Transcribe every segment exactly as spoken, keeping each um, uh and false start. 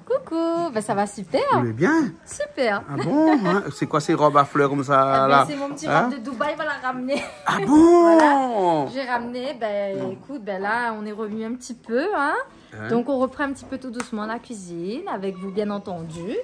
Coucou, ben ça va super. Vous allez bien ? Super. Ah bon, hein ? C'est quoi ces robes à fleurs comme ça, là ? Eh ben, c'est mon petit robe de Dubaï, voilà, ramené. Ah bon ? Voilà. J'ai ramené, ben, écoute, ben là, on est revenu un petit peu, hein. Hein ? Donc, on reprend un petit peu tout doucement la cuisine, avec vous, bien entendu.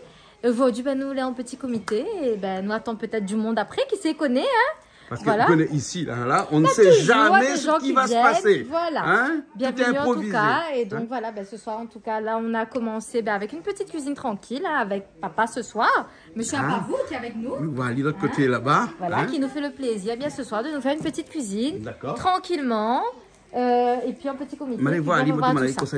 Aujourd'hui, ben, nou lé an pti komité, é ben, nou atann pétèt du moun apré, kisa i koné, hein. Parce que vous connaissez ici, là, là, on ne sait jamais ce qui va se passer. Voilà. Hein ? Tout est improvisé. Bienvenue en tout cas. Et donc voilà, ben, ce soir, en tout cas, là, on a commencé, ben, avec une petite cuisine tranquille, hein, avec papa ce soir. Monsieur Apavou qui est avec nous. Oui, voilà, de l'autre côté là-bas, voilà, hein, qui nous fait le plaisir, bien, ce soir, de nous faire une petite cuisine, tranquillement. D'accord. Euh, et puis un petit comité, et puis on va voir tout ça.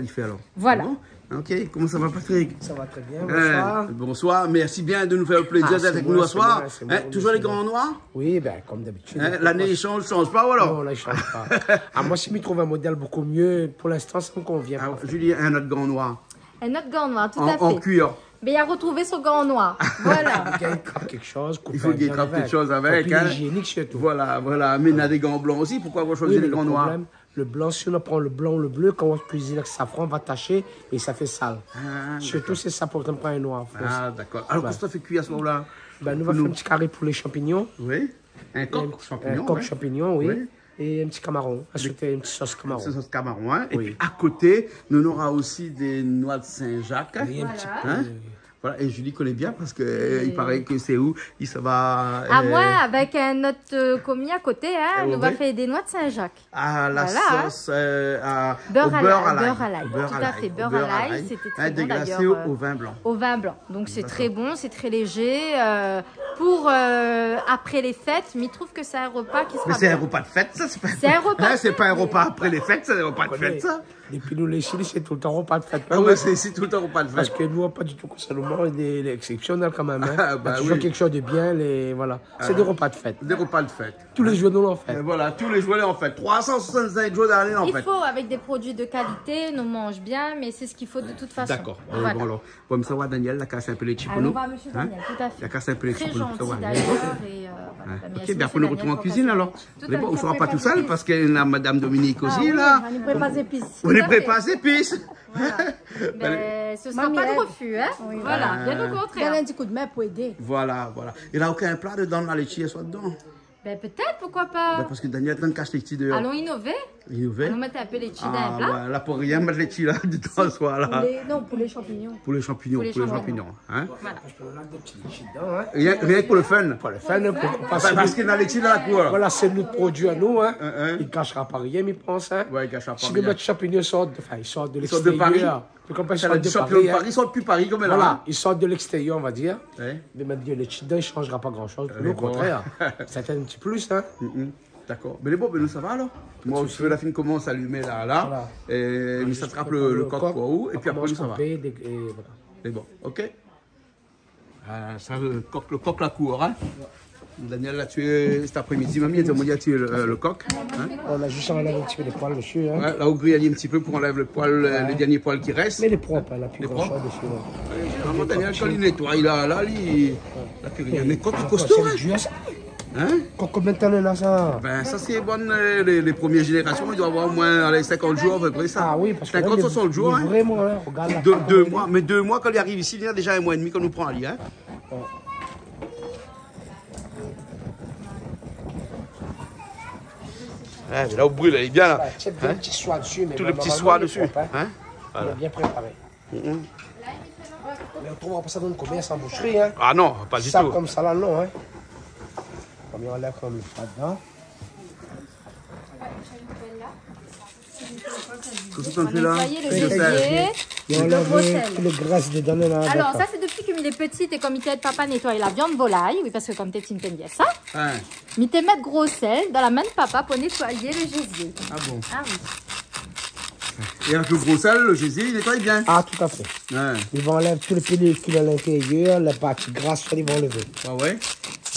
Voilà. Bon. Ok, comment ça va, Patrick ? Ça va très bien, bonsoir. Hein, bonsoir, merci bien de nous faire le plaisir d'être avec nous ce soir. Ah, c'est moi, c'est moi, c'est moi. Hein, toujours les gants noirs ? Oui, ben, comme d'habitude. Hein, l'année i shanj, shanj pa, ou alors ? Non, là, i shanj pa. Ah, moi, si mi trouv un modèle beaucoup mieux, pour l'instant, ça me convient parfaitement. Alors, Julie, un autre gant noir. Un autre gant noir, tout à fait. En, en cuir. Ben, il a retrouvé son gant noir. Voilà. Il faut qu'il trape quelque chose, couper un peu avec. Il faut qu'il trape quelque chose avec, hein. Faut plus hygiénique surtout. Voilà, voilà. Mais il y a des gants blancs aussi. Pourquoi avoir choisi les gants noirs ? Oui, mais le problème, le blanc, si on prend le blanc ou le bleu, quand on cuisine avec safran, on va tacher et ça fait sale. Ah, d'accord. Surtout, c'est ça pour prendre un noir, en fait. Ah, d'accord. Alors, qu'est-ce que tu fais cuire à ce moment-là ? Ben, nous, on va faire un petit carré poulet champignon. Oui. Un coq champignon, ouais. Un coq champignon, oui. Oui. Et un petit camaron, à sauter, une petite sauce camaron. Une sauce camaron, hein. Oui. Et puis, à côté, nous aurons aussi des noix de Saint-Jacques. Oui, un petit peu. Hein ? Voilà, et Julie connaît bien parce que, euh, il paraît que c'est où, il, ça va, euh, avec un autre, euh, commis à côté, hein, on va faire des noix de Saint-Jacques. À la sauce, euh, au beurre à l'ail. Beurre à l'ail, tout à fait, beurre à l'ail, c'était très bon d'ailleurs, euh, au vin blanc. Au vin blanc. Donc c'est très bon, c'est très léger, euh, pour, euh, après les fêtes, mi trouv que c'est un repas qui sera bien. Mais c'est un repas de fête, ça, c'est pas, c'est un repas de fête, hein, c'est pas un repas après les fêtes, c'est un repas de fête, ça. Depuis nou lé isi, c'est tout le temps repas de fête. Ah ouais, c'est ici tout le temps repas de fête. Parce que nous, pas du tout, c'est le moment, il est, il est exceptionnel quand même, hein. Ah, bah oui. Il y a toujours quelque chose de bien, les, voilà. C'est des repas de fête. Des repas de fête. Tous les jours, nou lé an fèt. Et voilà, tous les jours, nou lé an fèt. Trois cent soixante-cinq jours dans l'année, en fait. Il faut, avec des produits de qualité, nou manz bien, mais c'est ce qu'il faut de toute façon. D'accord. Voilà. Euh, bon, alors, bon, sa va, Daniel, la kas in pé lé tshi pou nou. Allons voir monsieur Daniel, tout à fait. La kas in pé lé tshi pou nou. Très gentil d'ailleurs, et, euh, voilà. Hein. Ok, ben, après, nous retrouvons en cuisine, alors. Tout à fait. Mais bon, on sera pas tout seul, parce que la madame Dominique aussi, là. Ah oui, on y prépare les épices. Tout à fait. On y prépare les épices. Voilà. Ben, ce sera pas de refus, hein. Voilà, bien au contraire. Donn in ti koudmin pou édé. Voilà, voilà. Il y a aucun plat dedans, la laitière soit dedans. Ben, peut-être, pourquoi pas ? Ben, parce que Daniel, t'as caché les petits dehors. Allons innover. Innover. Allons mettre un peu les petits dans un plat. Ah, voilà, là, pour rien mettre les petits là, dedans, ce soir-là. Pour les, non, pour les champignons. Pour les champignons, pour les champignons, hein. Voilà. Parce qu'on a des petits dedans, hein. Rien, rien que pour le fun. Pour le fun, pour passer. Bah, parce qu'il y a les petits là, quoi. Voilà, c'est notre produit à nous, hein. Hein, hein. Il gâchera pas rien, mi pans, hein. Ouais, il gâchera pas rien. Si nous mettons champignons, ils sortent, enfin, ils sortent de l'extérieur. Ils sortent de Paris. Puis comme ça, ils sortent de Paris, hein. Ils sortent plus Paris, comme là. Voilà, ils sortent de l'extérieur, on va dire. Ouais. Mais même les petits dedans, il changera pas grand-chose. Au contraire, c'est un petit plus, hein. Mm, mm. D'accord. Mais bon, ben, ça va alors. Pas de souci. Moi, je fais la fine commence à allumer là, là. Voilà. Et, mais ça sera le, le coq pour vous, et puis après, ça va. On commence à couper, et voilà. Mais bon, ok. Ah, ça, le coq, le coq la cour, hein. Daniel l'a tué cet après-midi. Mamie, elle m'a dit, elle a tué le, euh, le coq. Hein ? On a juste enlevé un petit peu les poils dessus, hein. Ouais, là, on grille un petit peu pour enlever le poil, euh, les derniers poils qui restent. Mais il est propre, hein, il a plus grand-chose dessus, ouais. Vraiment, Daniel, quand il nettoie, il a, là, il, là, plus rien. Mais coq, c'est costaud, hein. Hein ? Coq, combien de temps il a, ça ? Ben, ça, c'est bon, euh, les, les premières générations, il doit avoir au moins, allez, cinquante jours à peu près, ça. Ah oui, parce que là, il est, il est vraiment, hein, regarde la pâte. Cinquante, soixante jours, hein. Deux, deux mois. Mais deux mois, quand il arrive ici, il y a déjà un mois et demi qu'on nous prend, lui, hein. Ouais. Ah, mais là, on brûle, elle est bien, là. Voilà, tu sais, bien, hein ? Petit soin dessus, mais normalement, il est propre, hein. Tout le petit soin dessus, hein ? Voilà. Il est bien préparé. Mm, mm. Mais autrement, on va pas ça dans le commerce, en boucherie, hein. Ah non, pas du tout. Ça, comme ça, là, non, hein. Bon, on enlève quand même le fat dedans. Qu'est-ce que tu fais là ? On va nettoyer le gésier, le gros sel. Il y a la graisse dedans, là, d'accord. Alors, ça, c'est depuis que mi lé petit et comme mi té èd papa nettoyer la viande volaille, oui, parce que comme t'es une, t'aimes bien ça. Hein. Mi té mèt gro sel dan la min papa pou nétoy le gésier. Ah bon ? Ah oui. Et avec le gros sel, le gésier, il nettoie bien. Ah, tout à fait. Ouais. Ils vont enlever tout le pellicule à l'intérieur, la partie grasse, ça, ils vont enlever. Ah ouais ?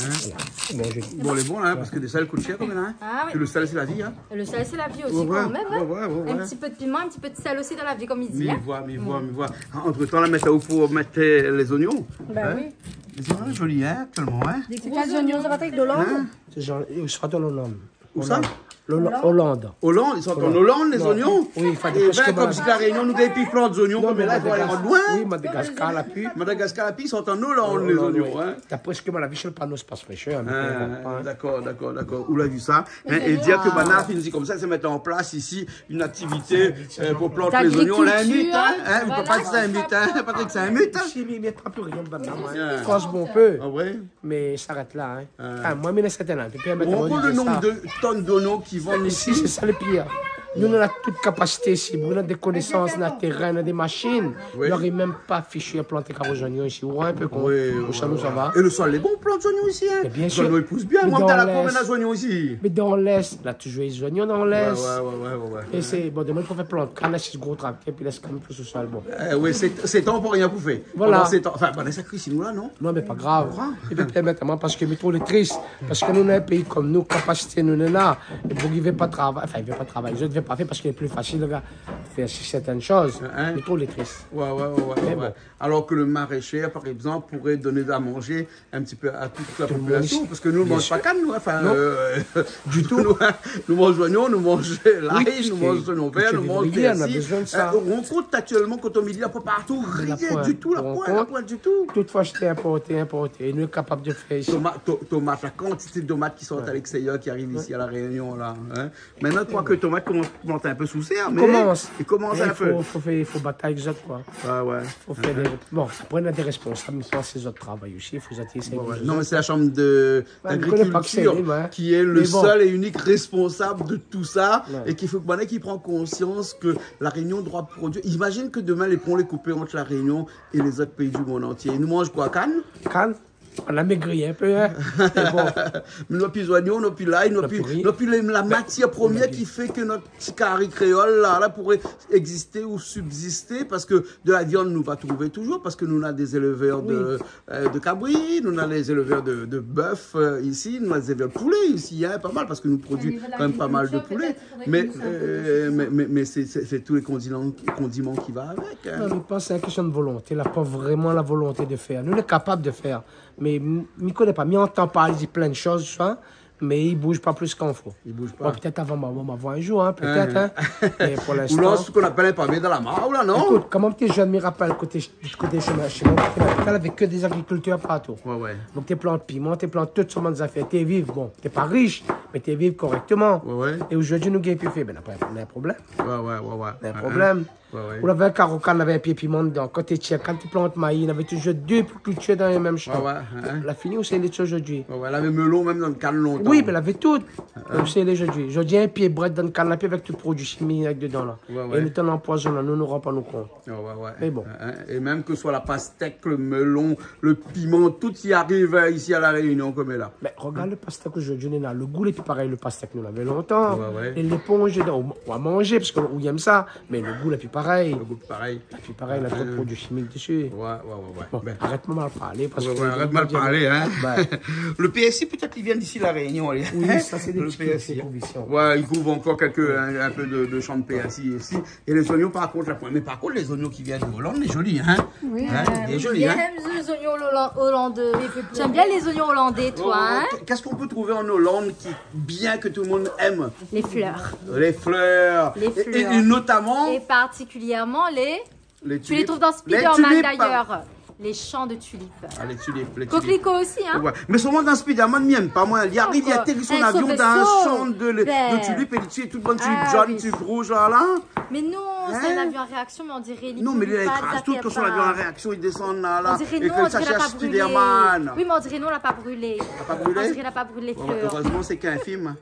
Hein ? Voilà. Bon, je... Bon, il est bon, là, hein, parce que le sel coûte cher, quand même, hein. Ah oui. Puis le sel, c'est la vie, hein. Le sel, c'est la vie aussi, quand même, hein. Ouais, ouais, ouais, ouais. Un petit peu de piment, un petit peu de sel aussi dans la vie, comme il dit, hein. Mi voi, mi voi, mi voi. Ah, entre-temps, là, mèt sa pou mèt, euh, les oignons. Hein ? Ben oui. Ils sont jolis, hein, actuellement, hein. Des gros oignons, ça va avec de l'homme. Hein ? C'est genre, ils sont dans l'homme. Où ça ? L'Hollande. Hollande. Hollande, i sort an Hollande, lé zoignon. Oui, i fo... Ébin, konm si La Rényon, nou gingn pi plant zoignon, non, mé la, i fo alé loin. Oui, Madagascar, la pli. Madagascar, la pli, i sort an Hollande, lé zoignon, oui. D'apré sak moin la vi su le pano, sé pa très cher, hein, mé... Ah, dakor, dakor, dakor. Ou la vi sa, hein, é dir ke banna la fine di konmsa, sé mèt an plas isi in aktivité, euh, pou plant lé zoignon. L'agriculture, voilà, sé in mit, hein. Patrick, sé in mit, hein. Isi, mi mèt pa pli rien dedan, moin. Bien. Fors mon pé. Ah ouais. Mé sa i arèt la, hein. Ah. Anfin, moin, mi lès sèrtin la. Ou rann kont le nonb de tonn zoignon ki vann isi ? Si, sé sa le pir. Nou, nou na tout kapasité isi. Nou na dé konésans, nou na térin, nou na dé mashine. Oui. Nou ariv mèm pa fichu a plant karo zoignon isi. Ou oi in pé koman sa nou sava. É le sol lé bon pou plant zoignon isi, hein. Mé bien sir. Zoignon i pous bien. Mé moin, dan la kour, na zoignon isi. Mé dan l'Est, la touzour zoignon dan l'Est. Ouais, ouais, ouais. É sé, bon, demin, i fo fé plant kann, sis gro traktèr, épi lès kann pou sou sol, bon. Euh, oui, sé, sé tan pou rien pou fé. Voilà. Pandan sé tan, anfin, banna sa kui sinon la, non ? Non, mé pa grav. Pourquoi ? É pèrmèt amoin, parske mi trouv lé tris. Parske nou, dan in péi konm nou, kapasité nou néna. É pou i vé pa travay, anfin, i vé pa travay. Zot i vé pa fé parske lé pli fasil, gars, fé sèrtin shoz. Hein ? Mi trouv lé tris. Ouais, ouais, ouais, ouais. Mé bon. Alors que le maraîcher, par exemple, pourrait donner à manger un petit peu à toute la population, parce que nous, on mange pas canne, nous, enfin, euh, du tout. Nous, nous mangeons oignons, nous mangeons l'ail, nous mangeons oignons verts, nous mangeons persil. Oui, culture de rivière, on a besoin de ça. Euh, on compte actuellement, quand on me dit, il y a pas partout, rien du tout, la pointe, la pointe du tout. Tout i fo ashté, inporté, inporté. É nou lé kapab de fé isi. Tomat, to-, tomat, la quantité de tomates qui sortent à l'extérieur, qui arrivent ici à La Réunion, là, hein. Mintnan, mi kroi ke tomat i komans in pé sousé, mé i komans in pé. Mé i fo, fo fé, fo batay èk zot, koi. Ouais, ouais. Fo fé dé, bon, apré, nou na dé responsab, mi pans sé zot travay osi, fo zot éséy. Ouais, ouais. Non, mé sé la chambre de, d'agriculture qui est le seul et unique responsable de tout ça, et qu'il faut que banna i pran konsians ke La Réunion doi produire. Imagine ke demin, lé pon lé koupé ant La Réunion é lé zot péi du monde entier. Nou manz koi, kann ? Kann ? Nou la mégri in pé, hein. Mé bon. Mé nou na pi zoignon, nou na pi lay, nou na pi, nou na pi lé, la matièr promièr ki fé ke nout ti kari kréol la, la, pouré égzisté ou sibzisté, parske de la viann nou va trouvé touzour, parske nou na dé zélevèr de, euh, de kabri, nou na dé zélevèr de, de bèf, euh, isi, nou na dé zélevèr de poulé isi, hein, pa mal, parske nou produi kan mèm pa mal de poulé. Mé, euh, mé, mé, mé sé, sé, sé tout lé kondiman, kondiman ki va avèk, hein. Non, mé mi pans sé in késtion de volonté. La pa vréman la volonté de fèr. Nou lé kapab de fèr. Mé m-, mi koné pa, mi antan parl, i di plin de shoz, sa, mé i bouz pa plis kan fo. I bouz pa. Bon, pétèt avan, ma, ma voi in zour, hein, pétèt, hein. Mé pou linstan... Ou lans sak i apèl in pavé dan la mar, la, non ? Ékout, kan moin té jenn, mi rapèl koté, koté shomin, shé moin, koté lapital, lavé ke dé zagrikiltèr partou. Ouais, ouais. Donk, té plant piman, té plant tout sort bann zafèr, té viv, bon, té pa rish, mé té viv korèkteman. Ouais, ouais. É ojourdui, nou gingn pi fé, bin, apré, na in problèm. Ouais, ouais, ouais, ouais. Na in problèm. Ouais, ouais. Ou lavé in karo kann, lavé in pié piman dedan. Kan té tir kann, té plant mayi, navé touzour dé kiltir dan le mèm shan. Ouais, ouais, hein. La fini, ousa i lé ojourdui ? Ouais, ouais, lavé melon mèm dan le kann lontan. Oui, mé lavé tout. Hein. Ousa i lé ojourdui ? Ojourdui, in pié brèd dan le kann, la pi avèk tout produi shimik dedan, la. Ouais, ouais. É nou, tan anpoizonan, nou, nou rann pa nou kont. Ouais, ouais, ouais. Mé bon. Hein, hein. É mèm ke soi la pastèk, le melon, le piman, tout i ariv, euh, isi a La Réunion, konm la. Mé rogard le pastèk ojourdui, néna le gou lé pi parèy le pastèk nou lavé lontan. Ouais, ouais. É léponz dedan, ou, ou manz, parske ou yèm sa, mé le gou lé pi parèy. Le gou pi parèy. Lé pi parèy, na tro de produi shimik dési. Ouais, ouais, ouais, ouais. Bon, arèt mal parlé, parske... Ouais, ouais, arèt mal parlé, hein. Le pèrsi, pétèt, i vien isi La Réunion, hein. Oui, sa, sé dé ti pé provision. Ouais, i trouv ankor kèk, in, in pé de, de shan de pèrsi isi. É lé zoignon, par kont, la pointe. Mé par kont, lé zoignon ki vien de Hollande, lé zoli, hein ? Oui. Hein, lé zoli, hein ? J'aime les oignons hollan-, hollandais. Tu aimes bien les oignons hollandais, toi, hein ? Oh, qu'est-ce qu'on peut trouver en Hollande qui est bien, que tout le monde aime ? Les fleurs. Les fleurs. Les fleurs. Et, et, et notamment... Et particulièrement les... Les tulipes. Tu les trouves dans Spider-Man, d'ailleurs. Les champs de tulipes. Ah, lé tulip, lé tulip. Coquelicot aussi, hein ? Ouais. Mé souvan dan Spider-Man, mi yèm pa, moin. Li ariv, li atéri son avion dan in shan de, de tulip é li tié tout bann tulip zone, tulip rouz, la, la. Mé non, sé in avion a réaksion, mé on diré li... Non, mé li kraz tout, son avion a réaksion, li désann la, la. On diré non, on diré la pa brilé. Oui, mé on diré non, la pa brilé. La pa brilé ? On diré la pa brilé lé flèr. Bon, erèzman, sé k'in film.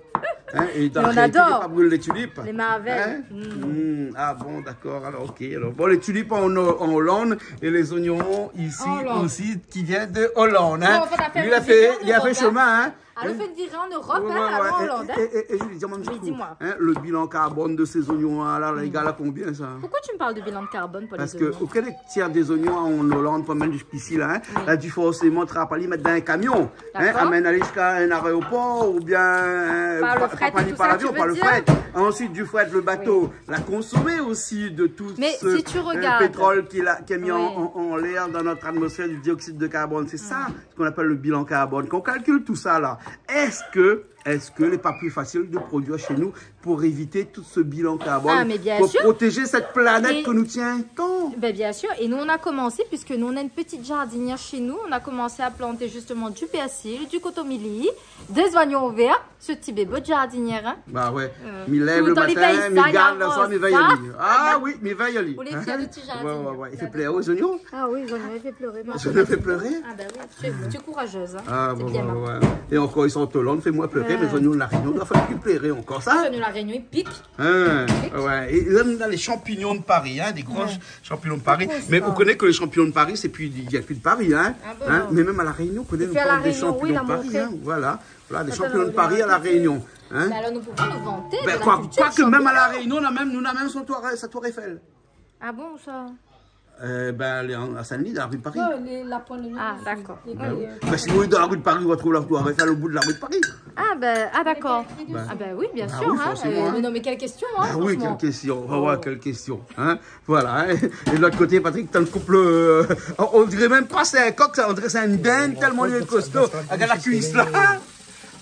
Hein, é dan la réalité, i pa bril lé tulip. Lé marvèl. Hein ? Hmm, ah bon, dakor. Alor, OK. Alor, bon, lé tulip an, an Hollande é lé zoignon isi osi ki vien de Hollande, hein. Bon, nou va fé in ti vir an Europe, hein. Li la fé shomin, hein. Alon fé in vir an Europe, hein, avan Hollande, hein. Oui, oui, oui. É, é, é, é Julie, di amoin in ti kou, hein, le bilan carbone de ces oignons-là, la, lé égal à combien, ça ? Pourquoi tu me parles de bilan de carbone pour les oignons ? Parske, OK, lé tièr dé zoignon an Hollande, pa mal ziska isi la, hein. Oui. La di forséman trap ali, mèt dan in kamion, hein, amenn ali ziska in aéropor, oubien, hein, pa, pa par lavion, par le fret. Par le fret. Ensuite, du fret, le bateau l'a consommé aussi de tout ce, euh, pétrole qui l'a, qui a mis en, en l'air dans notre atmosphère du dioxyde de carbone. Mais si tu regardes, oui, c'est ça, ce qu'on appelle le bilan carbone. Quand on calcule tout ça, là, Est-ce que, est-ce que lé pa pli fasil de produir chez nous pour éviter tout ce bilan carbone, Ah, mais bien sûr. pour protéger cette planète Et que nous tient tant ? Ben, bien sûr. Et nous, on a commencé, puisque nous, on a une petite jardinière chez nous. On a commencé à planter justement du persil, du kotomili, des oignons verts. Ce petit bébé de jardinière, hein. Bah ouais. Euh, Mi lèv tout le le temps, les matin, feuilles, mi ça, gard la, ça, mi vèy ça. ali. Ah oui, mi vèy ali. Ou lé fièr de ti jardinière. Ouais, ouais, ouais. I fé pléré, les oignons. Ah oui, les oignons, i fé pléré. Les oignons i fé pléré. Ah bah oui, tu es, tu es courageuse, hein. Ah, c'est bon, bien, ouais, ouais. Et encore, ils sont au Hollande, fé moin pléré, mais les oignons de la Réunion, i fé pli pléré encore, ça. Les oignons de la Réunion, i pik. Hein, ouais. Et là, on a les champignons de Paris, hein, des grands ch-, champignons de Paris. Mais vous connaissez que les champignons de Paris, c'est plus, il y a plus de Paris, hein. Ah bon, non. Mais même à la Réunion, on connaît une forme de champignons de Paris, hein. Voilà. Voilà, des champignons de Paris à la Réunion, hein. Mais alors, nous pouvons nous vanter de la culture champignon. Ben, quoi, quoi que même à la Réunion, on a même, nous, on a même son tour, sa tour Eiffel. Ah bon, ça ? Euh, ben, elle est en, à Saint-Denis, dans la rue de Paris. Ouais, les, la pointe de Ah, d'accord. Les Ben oui. Ben, si vous êtes dans la rue de Paris, vous retrouvez la tour Eiffel au bout de la rue de Paris. Ah, ben, ah, d'accord. Ah, ben oui, bien sûr, hein. Ah oui, forcément, hein. Euh, mais non, mais quelle question, hein, franchement. Ah oui, quelle question. Ah ouais, quelle question, hein. Voilà, hein. Et de l'autre côté, Patrick, t'as le couple, euh, on, on dirait même pas c'est un coq, ça, on dirait c'est une dinde, tellement il est costaud. Regarde la cuisse, là.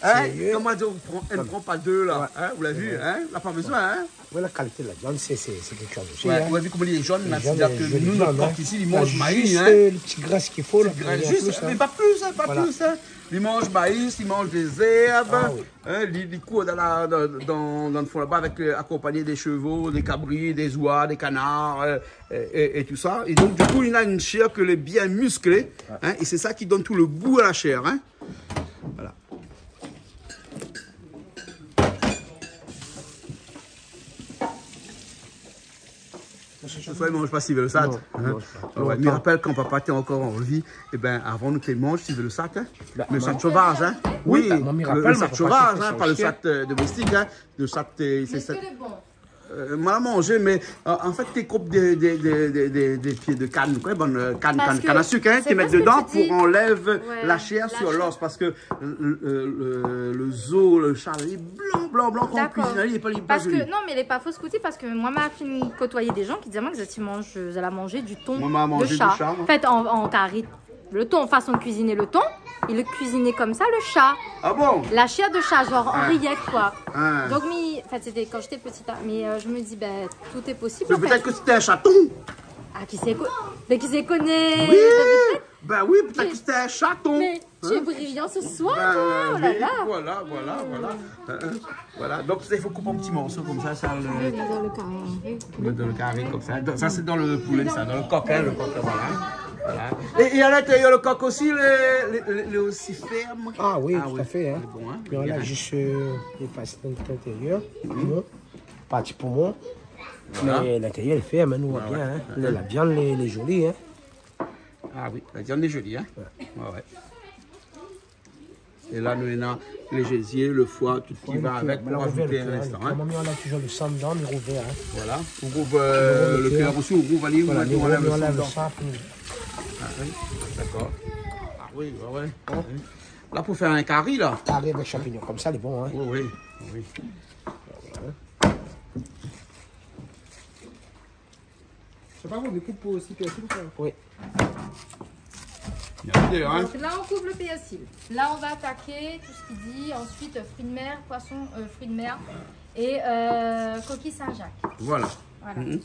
Hein ? Comment dire, on prend, elle prend pas deux, là. Hein ? Vous l'avez vu, hein ? La pas besoin, hein ? Ouais, la qualité de la viande, c'est, c'est, c'est quelque chose aussi, hein. Ouais, vous avez vu comment il est jaune, là, c'est-à-dire que nous, notre coq ici, il mange maïs, hein. Juste, euh, le petit graisse qu'il faut, là, pour en plus, hein. Juste, mais pas plus, hein, pas plus, hein. Voilà. Il mange maïs, il mange des herbes. Ah oui. Hein, li, li kour dan la, dan, dan, dan le fon laba avèk, euh, akonpagné dé shevo, dé kabri, dé zoi, dé kanar, euh, é, é, é tout sa. É donk, di kou, li na in shèr ke lé bien miskl, hein, é sé sa ki donn tout le gou a la shèr, hein. Voilà. Sé swa i manz pa sivé lo sat, hein. Non, i manz pa. Ah ouais, mi rapèl kan papa té ankor an vi, é bin, avan nou té manz sivé lo sat, hein. Mé sat sovaz, hein. Oui, lo sat sovaz, hein, pa lo sat, euh, doméstik, hein. Lo sat, euh, sé sat. Mé èske lé bon ? Euh, moin la manzé, mé, euh, an fèt, té koup dé, dé, dé pié de kann, koi, bann, euh, kann, kann, kann a sik, hein, té mèt dedan pou anlèv la shèr sur l'os, parske le, le, le, le zo, le sha, lé blan, blan, blan, kan ou kuizine, lé pa, lé pa zoli. Dakor. Parske, non, mé lé pa fo, Scooty, parske moin, ma fine kotoyé dé jan ki di amoin ke zot i manz, euh, zot la manz du thon, le sha. Moin, ma manz du sha, moin. An fèt, an, an kari, le thon, fason de kuiziné le thon, i kuizine konmsa le sha. Ah bon ? La shèr de sha, genre, an riyèt, koi. Ah. Donk, mi, an fèt, sété kan mi té pti, hein, mé, euh, mi di, bin, tout est possible, an fèt. Mé pétèt ke sété in shaton. Ah, kisa i ko-, mé kisa i koné ? Oui. Bin oui, pétèt ke sété in shaton. Mé tu es brillant ce soir, toi. Oh là là. Voilà, voilà, voilà. Euh, euh, voilà. Donk, sa, i fo koup an ti morso konmsa, sa, le, dan le kari, konmsa. Sa, sé dan le poulé, sa, dan le kok, hein, le kok, voilà. Voilà. É, é a l'intérieur, le kok osi, lé, lé, lé, lé osi fèrm. Ah oui, tout à fait, hein. Lé bon, hein. Pi voilà, zis, euh, lé pasé dan l'intérieur. Parti poumon. Voilà. Mé l'intérieur lé fèrm, hein, nou voi bien, hein. La viann lé, lé zoli, hein. Ah oui, la viann lé zoli, hein. Ouais, ouais. É la, nou néna lé zézié, le foi, tout sak i va avèk, pou rajouté in instan, hein. Mé la, ou ouvèr le kèr, hein. Moin, mi anlèv touzour le san dedan, mi rouvèr, hein. Voilà. Ou rouv, euh, le kèr osi, ou rouv, ou anlèv le san dedan. Voilà, mi anlèv le san pou... Ah oui, dakor. Ah oui, ouais, ouais. Hein ? La, pou fé in kari, la. Kari avèk shanpignon, konmsa, lé bon, hein. Oui, oui, oui. Voilà. Sé pa bon, mi koup pou osi pèrsil ou pa ? Oui. Bien fait, hein. Donc là, on coupe le persil. Là, on va attaquer tout ce qui dit ensuite, euh, fruits de mer, poisson, euh, fruits de mer et, euh, coquille Saint-Jacques. Voilà. Voilà. Mhm.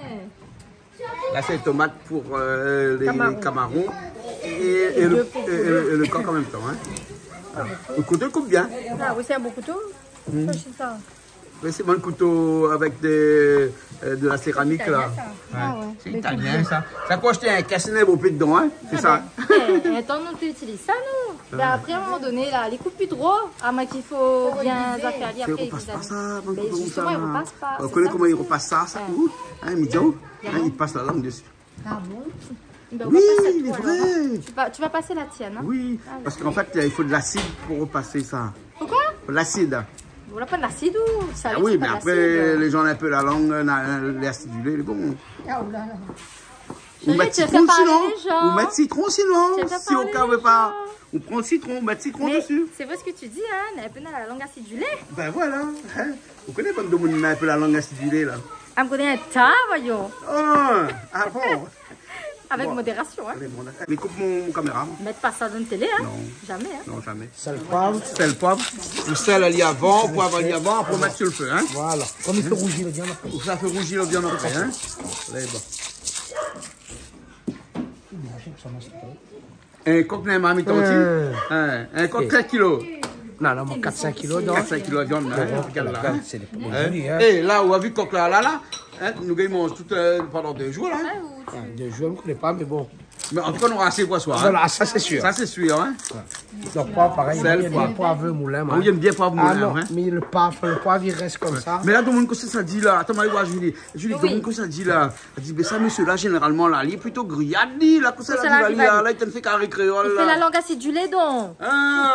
Eh. La, sé tomat pou, euh, lé kamaron. Kamaron. É, é le, é le, é le kok an mèm tan, hein. Voilà. Le kouto i koup bien. Ah oui, sé in bon kouto. Mhm. Sa, sé sa. Oui, sé bann kouto avèk dé, euh, de la séramik, la. Sé italien, sa. Ah ouais. Sé italien, sa. Sa, kan ou ashté in kès, néna bonpé dedan, hein. Sé sa. Ah ben, eh, atann, nou té itiliz sa, nou. Mé apré, a in moman doné, la, lé koup pi dro. A moin k'i fo bien zafèr li, apré, i koup pa. Sé, i koup pa sa, bann kouto konmsa, la. Mé zisteman, i repas pa. Ou koné koman i repas sa, sa ? Ouh, hein, mi di aou, hein, i pas la lang dési. Ah bon ? Ben, on va pas... Oui, c'est vrai. Tu vas, tu vas passer la tienne, hein ? Oui, parce qu'en fait, il faut de l'acide pour repasser ça. Pourquoi ? L'acide. Ou la pa d'asid ou salé ? Ah oui, mé apré, lé jan néna in pé la lang, na, lé asidilé, lé bon. Ah, oh là là. Ou mèt sitron sinon. Ou mèt sitron sinon. Si o ka ou vé pa, ou pran sitron, ou mèt sitron dési. Mais c'est vrai ce que tu dis, hein, néna in pé la lang asidilé. Ben voilà, hein. Ou koné bann demoun néna in pé la lang asidilé, la ? Ah, mi koné in ta, voyons. Ah, ah bon ? Avèk modérasion, in. Bon. Alé, bon, dakor. Mé koup mon, mon kaméra. Mèt pa sa dan la télé, in. Non. Zamé, in. Non, zamé. Sèl, poiv. Sèl, poiv. Lo sèl, alé avan, poiv, alé avan, apré, mèt si lo fé, in. Voilà. Konm i fé rouzi la viann apré. Sa i fé rouzi la viann apré, in. Alé, bon. In kok, néna marmit antié. Euh. In, in kok, trèz kilo. Non, non, mé kat, sink kilo, donk. Kat, sink kilo la viann, in. Ouais, rogard la, in. Sé lé, lé zoli, in. É la, ou la vi kok la, la, la, in, nou gingn manz tout, euh, pandan dé zour, la, in. Ouais, dé zour, mi koné pa, mé bon. Mé an tou ka, nou nora asé pou aswar, in. Voilà, sa sé sir. Sa sé sir, in. Ouais. Donk, poiv, parèy, sèl, poiv. Poiv moulin, in. Ah, ou i èm bien poiv moulin, in. Ah non, mé lo poiv, lo poiv, i rès konmsa. Mé la, domoun, kosa i di la ? Atann, ma alé oir Julie. Julie, domoun, kosa i di la ? Èl i di, mé sa, mésyé la, zénéralman, la, li lé plito griyad, li, la, kosa la, li fé kari kréol, la. Li fé la lang asi di lé, donk. Ah.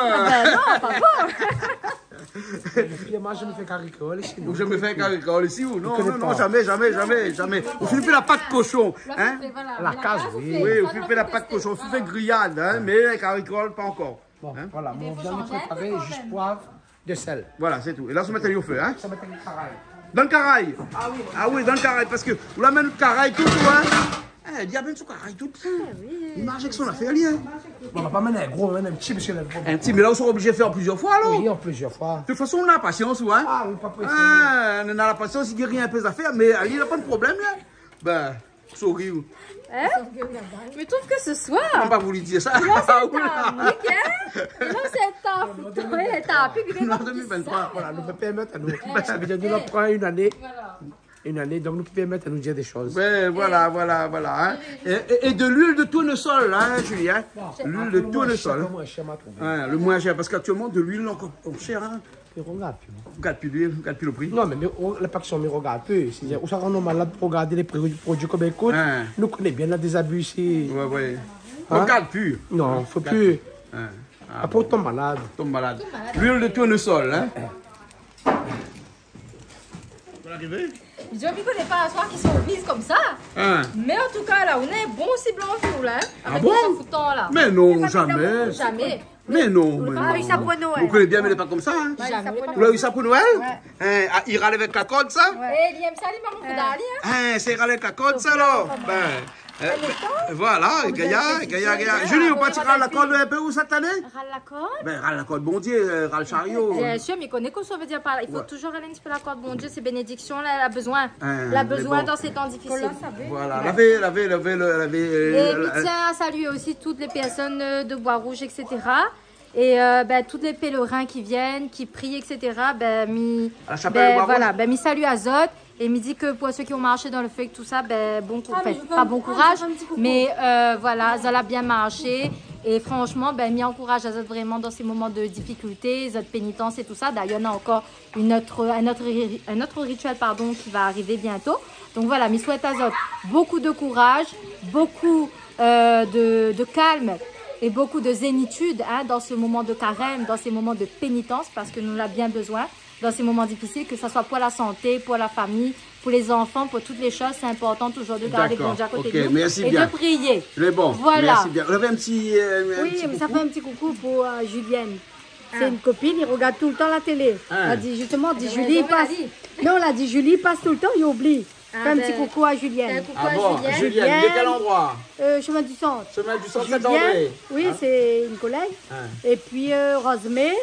Ah ben non, pa bon. Moin, mi fé kari kréol isi, non. Ou zamé fé kari kréol isi, ou ? Non, non, non, zamé, zamé, zamé, zamé. Ou fé la pat koshon, in ? La kaz, oui. Oui, ou fé la pat koshon, ou fé griyad, in, mé kari kréol, pa ankor. Bon, voilà, mon viann lé préparé, zis poiv, de sèl. Voilà, sé tou. É la, sa mèt ali o fé, in ? Sa mèt ali o karay. Dan lo karay. Ah oui, dan lo karay, parske ou la amenn lo karay tout, ou, in ? É, li amenn son karay tout. Ah oui. Li marsh avèk son afèr, li, in ? Bon, nou va pa amenn in gro, nou amenn in ti, parske la... In ti, mé la, ou sra oblizé fé an plizièr foi, alor. Oui, an plizièr foi. De tout fason, nou na la pasians, ou, in ? Ah oui, pa présé. Ah, nou na la pasians, i gingn ri in pé zafèr, mé li, li na pa de problèm, li, in ? Ben, Sori ou. Hein ? Mi trouv ke se soir, non, pa voulu dir sa. Lansèr Tafik, hein ? Lansèr Tafik, ouais, Tafik, li lé pa di sa. Non, deux mille vingt-trois, voilà, nou pé pèrmèt anou. Sa vé dir nou la pran in ané. Voilà. In ané, donk nou pé pèrmèt anou dir dé shoz. Ouais, voilà, voilà, voilà, hein. Et, et, et de l'huile de tournesol, hein, Julie, hein. Bon. L'huile de tournesol. Lo moin shèr, moin shèr, ma trouvé. Ouais, lo moin shèr, parske aktièlman, de l'huile, ankor, ankor shèr, hein. Mi rogard pi, moin. Ou gard pi luil, ou gard pi lo pri. Non, mé, mé, o, la pa késtion mi rogard pi, sé, ou sa rann anou malad pou rogardé lé pri, produi konbien i kout. Hein. Nou koné bien, na dé zabi isi. Ouais, ouais. Hein ? Ou gard pi. Non, fo pi. Gard pi. Hein. Ah bon. Apré, ou tonm malad. Tonm malad. Tonm malad. L'huile de tournesol, hein. Ou la arivé ? Mi koné pa aswar ki sort viz konmsa. Hein. Mé an tou ka, la, ou néna bon siblan fou, la, hein. Ah bon ? Avèk sa foutan, la. Mé non, zamé. Zamé. Mé non, mé non. Ou la u sa pou Noèl. Ou koné bien, mé lé pa konmsa, hein. Zamé. Ou la u sa pou Noèl ? Ouais. Hein, ah, i ral avèk la kord, sa ? Ouais. É li èm sa, li, momon Foudali, hein. Hein, sé i ral avèk la kord, sa, alor. Ben, euh, voilà, gayar, gayar, gayar. Julie, ou parti ral la kord in pé ou, sèt ané ? Ral la kord ? Ben, ral la kord Bondié, euh, ral shario. Bien sir, mi koné kosa i vé dir par la. I fo touzour ral in ti pé la kord Bondié, sé bénédiksion, la, la bezoin. Hein, la bezoin dan sé tan difisil. Voilà, lavé, lavé, lavé, lavé, euh... É mi tien a salié osi tout lé pèrsone, euh, de Bois-Rouge, et cetera. É, euh, ben, tout lé pèlerin ki vien, ki pri, et cetera, ben, mi, ben, voilà, ben, mi sali azot. É mi di ke pou sak i marsh dan lo fé, tout sa, ben, bon kouraz, anfin, pa bon kouraz, mé, euh, voilà, sa la bien marshé. É fransheman, ben, mi ankouraz azot vréman dan sé moman de difikilté, zot pénitans é tout sa. Dayèr, na ankor in ot, in ot ri-, in ot rituèl, pardon, ki va arivé bientôt. Donk voilà, mi souèt azot bokou de kouraz, bokou, euh, de, de kalm é bokou de zénitid, hein, dan se moman de karèm, dan se moman de pénitans, parske nou na bien bezoin dan se moman difisil, ke sa soi pou la santé, pou la fami, pou lé zanfan, pou tout lé shoz, sé inportan touzour de gard Bondié a koté de nou é de priyé. Dakor, OK, mèrsi bien. Lé bon. Voilà. Mèrsi bien. Ou lavé in ti, euh, in ti koukou ? Oui, mi sa fé in ti koukou pou, euh, Julienne. Sé in kopine, i rogard toultan la télé. Hein. La di, zistoman, di Julie i pas. Non, la di Julie i pas toultan, i oubli. Ah ben, fé in ti koukou a Julienne. Ah bon, Julienne, de kèl androi ? Euh, Chemin du Centre. Chemin du Centre, Saint-André. Julienne, oui, sé in kolèg. Hein. É pi, euh, Rosemée,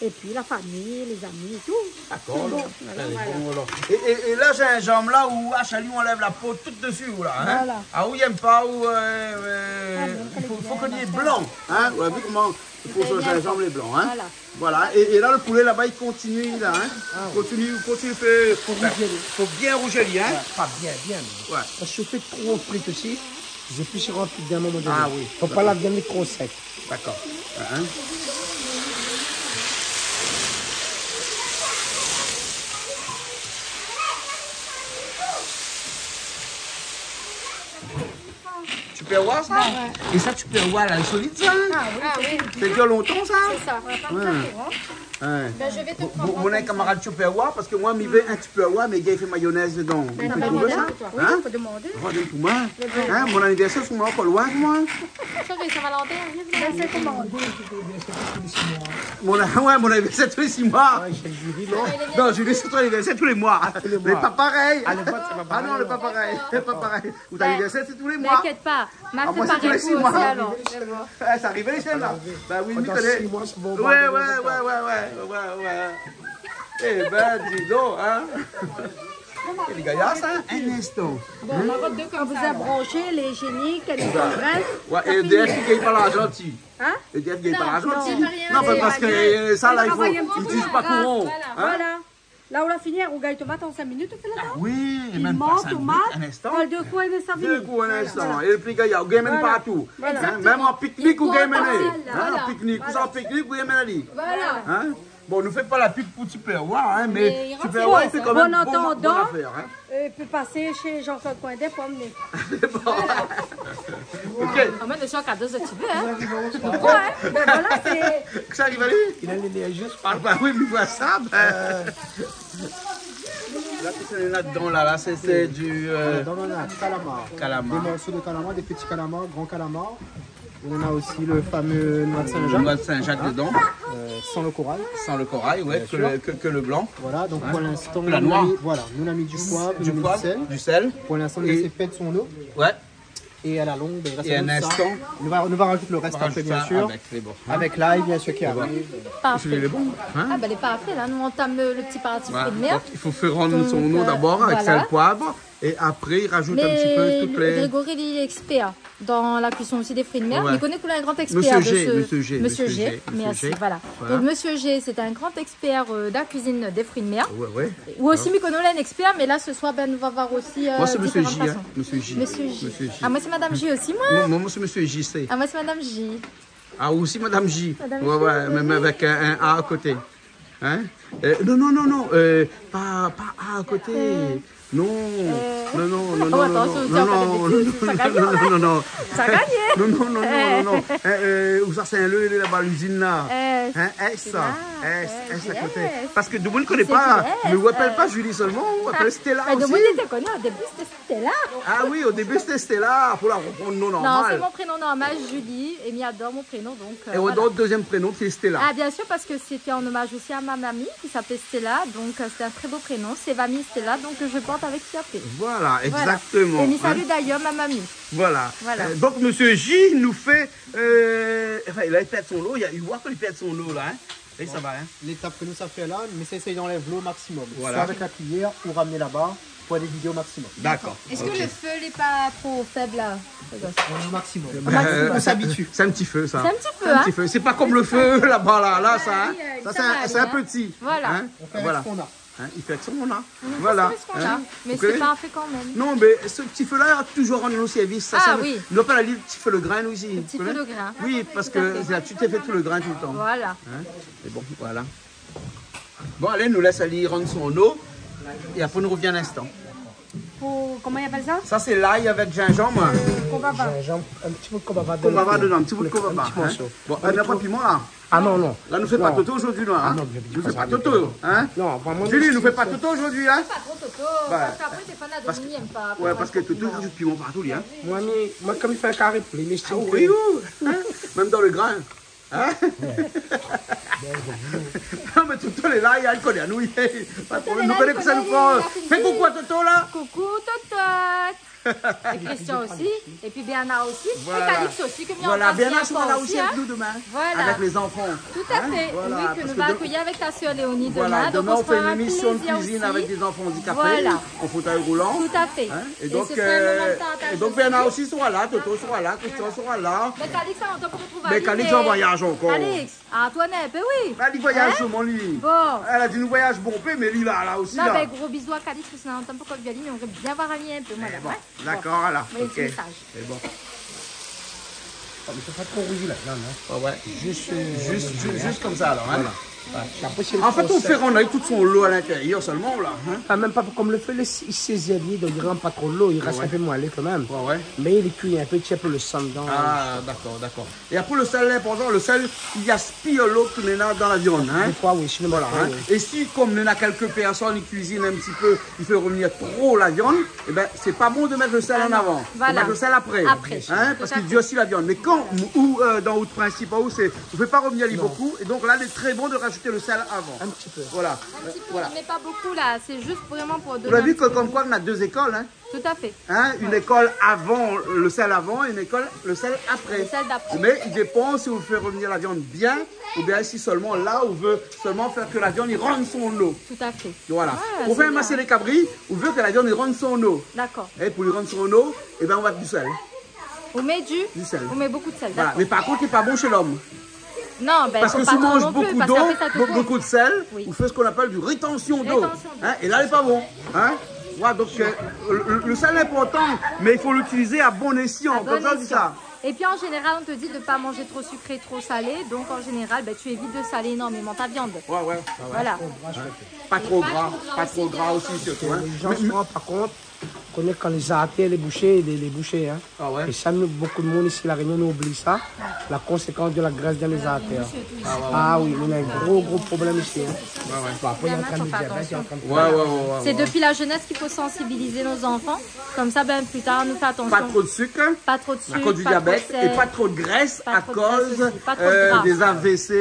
é pi la fami, lé zami é tout. Dakor, alor. Tout bon, voilà. Alé, bon, alor. É, é, é la, zinzanm la, ou ashali, ou anlèv la po tout dési, ou la, hein ? Voilà. Ah, ou i èm pa, ou, euh, euh, i fo, fo ke li lé blan, hein ? Ou la vi koman i fo son zinzanm lé blan, hein ? Voilà. Voilà, é, é la, lo poulé laba, i kontinié la, hein ? Ah oui. Kontinié, kontinié fé, fo bien rouz ali, hein ? Ouais, pa bien, bien, mé bon. Ouais. Parske si ou fé tro frit osi, zépis i rant dan in moman doné. Ah oui, dakor. Fo pa la viann lé tro sèk. Dakor. Hein ? Tupperware, sa ? Ouais. É sa, Tupperware la, lé solid, sa, hein ? Ah oui. Sa i dir lontan, sa ? Sé sa. Ouais. Hein. Ben, je vais te prendre en compte. Mon, mon, mon kamarad Tupperware, parske moin, mi vé in Tupperware, mé gars, i fé mayonèz dedan. Ben, i fé trouv sa, hein ? Oui, fo demandé. Rod pou moin. Hein ? Mon anivèrsèr, sé moin, pa loin, moin. Sa va, sa va lanté, hein ? Ben, sé koman ? Mon, ouais, mon anivèrsèr tou lé sis moi. Ouais, sé Julie, non ? Non, Julie, sé ton anivèrsèr tou lé moi. Ah, tou lé moi. Mé pa parèy. Ah, lé pa, sé pa parèy. Ah non, lé pa parèy. Lé pa parèy. Out anivèrsèr, sé tou lé moi. T'inquiète pas. Ah, moin, sé tou lé sis moi. Ma fé parèy pou osi, alor. Ah, sa i ariv, sèt-la. Ben oui, mi koné. Six mois, sé bon. Ouais, ouais, ouais. Eh ben, dis donc, hein. Lé gayar, sa, in instan. Bon, on va voir deux comme ça, alors. Kan ou la branshé, lé izyénik, èl lé kongrès. Ouais, é EDF i gingn pa larzan dsi. Hein ? EDF i gingn pa larzan dsi. Non, non, parske, euh, sa, la, i fo, i itiliz pa kouran. Voilà. Hein ? Voilà. La ou la fini, ou gingn tomat an sink minit, ou fé la. Ah oui, é mèm pa sink minit, in instan. Piman, tomat, kèl dé kou, in instan fini. Dé kou, in instan. Voilà. É lo pli gayar, ou gingn amenn partou. Voilà. Hein, mèm an piknik, ou gingn amenn. Voilà. Hein, an piknik, ou sa an piknik, ou gingn amenn ali. Voilà. Hein ? Bon, nou fé pa la pub pou Tupperware, hein, mé Tupperware, sé kan mèm bon, bon afèr, hein. Bon, an atandan, euh, pé pasé shé Jean-Claude Coindin pou amenn. Bon. Ok. Amenn le shak a dé zot ti vé, hein. Ouais, ben voilà, sé... Sa i ariv ali ? Il a l'énergie, je crois. Ah bah oui, mi voi sa, ben. Euh. La, kosa néna dedan la, la, sé, sé du, euh, dedan, nou na kalamar. Kalamar. Des morceaux de calamar, des petits calamars, grands calamars. On a aussi le fameux noix de Saint-Jacques. Noix de Saint-Jacques dedan. Euh, sans le corail. Sans le corail, ouais, bien sûr, que le, que, que le blanc. Voilà, donc pour l'instant, nou la mis, voilà, nou la mis du poivre, nou la mis du sel. Du sel. Pour l'instant, nou lès pèt son eau. Ouais. Et à la longue, ben, grâce à ça, nou va, nou va rajouter le reste après, bien sûr. Avec l'ail, bien sûr, qui arrive. Parfait. Lé bon, hein ? Ah ben, lé parfait, la. Nou antam le ti parti fruits de mer. Donk, i fo fé rann son eau d'abord, avèk sel, poivre. Et après, il rajoute un petit peu toutes les... Mé Grégory, li lé expèr dan la kuison osi dé fruits de mer. Ouais. Mi koné ke ou lé in gran expèr de se... Monsieur G, Monsieur G, merci, voilà. Voilà. Donc, Monsieur G, c'est un grand expert, euh, de la cuisine des fruits de mer. Ouais, ouais. Ou osi, mi koné ou lé in expèr, mé la, ce soir, ben, nou va voir osi, euh, différentes façons. Moin, sé Monsieur J, hein. Monsieur J. Monsieur J. Monsieur J. Ah, moin, sé Madame J osi, moin. Moin, moin, sé Monsieur J, sé. Ah, moin, sé Madame J. Ah, ou osi, Madame J. Madame J, ouais, ouais, mé avèk in, in A a koté. Hein ? Euh, non, non, non, non, euh, pa, pa A a koté. Euh. Non, non, non, non, non, non, non, non, non, non. Sa i gingn, la. Non, non, non. Sa i gingn. Non, non, non, non, non, non. Euh, euh, ousa sé le, laba, lizine la. Euh, hein, S, sa. S, S a koté. Parske domoun i koné pa. Mé ou apèl pa Julie sèlman, ou apèl Stella osi. Mé domoun i té koné, o début, sété Stella. Ah oui, o début, sété Stella, pou la pran non normal. Non, sé mon prénom normal, Julie, é mi ador mon prénom, donk, euh, voilà. É ou ador out dézyèm prénom, sé Stella. Ah, bien sûr, parce que c'était en hommage aussi à ma mamie, qui s'appelait Stella, donc, euh, c'est un très beau prénom, c'est Mamie Stella, donc, euh, je porte avec fierté. Voilà, exactement, hein. Voilà. É mi salu d'ailleurs ma mamie. Voilà. Voilà. Euh, donk, Monsieur J nou fé, euh, enfin, la, li pèrd son lo, li, li voi ke li pèrd son lo, la, hein. É sa va, hein. L'étape ke nou sa fé la, nou éséy d'anlèv lo maximum. Voilà. Soit avec la cuillère ou ramener là-bas pour aller vider au maximum. D'accord. Est-ce que le feu n'est pas trop faible, là ? Au maximum. Au maximum. On s'habitue. C'est un petit feu, ça. C'est un petit feu, hein. C'est un petit feu. C'est pas comme le feu là-bas, là, là, ça, hein. Ça, c'est un, c'est un petit, hein. Voilà. On fait avec ce qu'on a. Hein, i fé avèk sak nou na. Voilà. On fait avec ce qu'on a. Mais c'est parfait quand même. Non, mé se ti fé la, toujour rann anou sèrvis. Sa, ah oui. Nou apèl ali ti fé le grin, nou, isi. Le petit feu de grain. Oui, parske sa, tu te fais tout le grain tout le temps. Voilà. Hein ? É bon, voilà. Bon, alé, nou lès ali rann son lo. É apré, nou revien in instan. Pou, koman i apèl sa ? Sa, sé lay avèk zinzanm. Konbava. Zinzanm, in ti pé de konbava dedan. Konbava dedan, in ti pé de konbava, hein. In ti morso. Bon, nou na pa piman, la. Ah non, non. La, nou fé pa toto zordi, la, hein. Ah non, nou fé pa toto, hein. Non, vréman, Julie, nou fé pa toto zordi, hein. Pa tro toto, parske apré, sé pa, na domoun i èm pa. Ouais, parske toto, i rajout piman partou, li, hein. Moin, mi, moin, kom mi fé in kari poulé, mi stim ke. Ah oui, ou, hein. Mèm dan le grin. Hein ? Non, mé Toto lé la, li koné anou, pa de problèm. Nou koné kosa nou fé. Fé koukou a Toto, la. Koukou, Toto. É Christian osi. É pi Bernard osi. Voilà. É Calix osi, ke mi anbras bien fort osi, hein. Voilà, Bernard sera là aussi avec nous demain, avec les enfants. Tout à fait. Hein ? Voilà, oui, ke nou va akéyir avèk ta sèr Léonie demin. Voilà, donk, demin, nou fé in émisyon de kuizine avèk dé zanfan andikapé, an fauteuil roulant. Voilà. Tout à fait. Hein ? É donk, euh, é donk, Bernard osi sera la, Toto sera la, Christian sera la. Mé Calix, alor, nou retrouv ali, mé Calix an voyaz ankor. Calix, a, toi, non, ben oui. Hein ? Li voyaz solman, li. Bon. Èl la di nou voyaz bonpé, mé li la, la osi, la. Non, ben, gro bizou a Calix, parske lontan nou la pa vi ali, mé nou émré bien voir ali in pé, madam, hein. Bon, dakor, alor. Bon. Voyé in ti mésaz. Sé bon. Ah, mé fo pa tro rouzi la, non, non. Ouais, ouais. Zis, euh, zis, zis, zis konmsa, alor, hein. Voilà. Apré, sé lo prosé. An fèt, ou fé rann avèk tout son lo a lintérièr solman, la, in ? Anfin, mèm pa, kom lo fé, lé, i sézi ali, donk i rant pa tro lo, i rès in pé moilé kan mèm. Ouais, ouais. Mé li kui in pé, ti in pé lo san dedan. Ah, dakor, dakor. É apré, lo sèl, linportan, lo sèl, i aspir lo ke néna dan la viann, in ? Défoi, oui, si nou mèt tro, oui. Voilà, in. É si, kom néna kèlk pèrsone, i kuizine in ti pé, i fé revnir tro la viann, é bin, sé pa bon de mèt lo sèl an avan. Ah non. Voilà. Fo mèt lo sèl apré. Apré. In ? Tout à fait. Parske i dirsi la viann. Mé kan, ou, euh, dan out prinsip, ou, sé, ou fé pa revnir ali bokou, é donk la, lé tré bon de razout lo sèl avan. In ti pé. Voilà. Un petit peu, mais pas beaucoup là, c'est juste vraiment pour donner un petit goût. Ou la vi ke, kom koi, nou na dé lékol, in ? Tout à fait. In, in lékol avan, lo sèl avan, é in lékol, lo sèl apré. Lo sèl d'après. Mé i dépan si ou fé revnir la viann bien, oubien si solman la, ou vé solman fé ke la viann i rann son lo. Tout à fait. Voilà. Ah, sé bien. Ou fé in masé de kabri, ou vé ke la viann i rann son lo. Dakor. É pou li rann son lo, é bin, ou mèt di sèl. Ou mèt di, di sèl. Ou mèt bokou de sèl, dakor. Voilà. Mé par kont, lé pa bon shé lom. Non, bin, fo pa tro non pli, parske si ou manz bokou d'lo, bo-, bokou de sèl, ou fé sak i apèl di rétansion d'lo. Rétansion d'lo. In, é la, lé pa bon. In ? Voilà, donk, euh, lo, lo, lo sèl lé inportan, mé i fo l'itilizé a bon ésyan, kom sa, di sa. A bon ésyan. Et puis en général, on te dit de pas manger trop sucré, trop salé. Donc en général, ben, tu évites de saler énormément ta viande. Ouais, ouais, ouais, ouais. Voilà. Pa tro gra, pa tro gra osi, sirtou, in. Lé jan, par kont, Koné kan lé zartèr lé boushé, lé, lé boushé, in. Ah ouais ? É sa, nou, bokou d'moun isi La Rényon, nou oubli sa. La konsékans de la grès dan lé zartèr. Ah ouais, ouais. Ah oui, nou néna in gro, gro problèm isi, in. Ouais, ouais. Bon, apré, lé an trin de diabèt, lé an trin de... Ouais, ouais, ouais, ouais. C'est depuis la jeunesse qu'il faut sensibiliser nos enfants. Comme ça, ben, plus tard, nou fé atansion. Pa tro de sik, in. Pa tro de sik, pa tro de sèl. Akoz di diabèt, é pa tro de grès, akoz, euh, des A V C,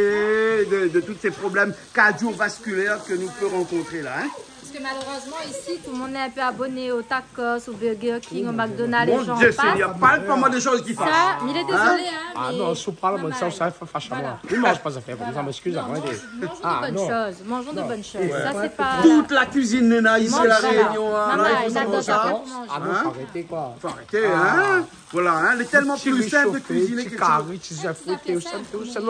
de, de tous ces problèmes cardiovasculaires que nou pé rankontré la, in. Parce que malheureusement, ici, tout le monde est un peu abonné au tacos, au Burger King, au McDonald's, et j'en passe. Mon Dieu Seigneur, parl pa moin de shoz ki fash. Ça, mais il est désolé, hein, mais... Ah non, si ou parl amoin de sa, sa i fash amoin. Voilà. Mi manz pa zafèr konmsa, m'excuse, hein. Non, mangeons, mangeons de bonnes choses. Mangeons de bonnes choses. Ça, c'est pas... Tout la kuizine néna isi La Rényon, in. Non, non, il adore ça. Ah non, fo arété, koi. Fo arété, in. Voilà, in. Lé tèlman pli sinp de kuiziné ke... Ti réshofé, ti kari, ti zèf fouété, sa, sa, sa,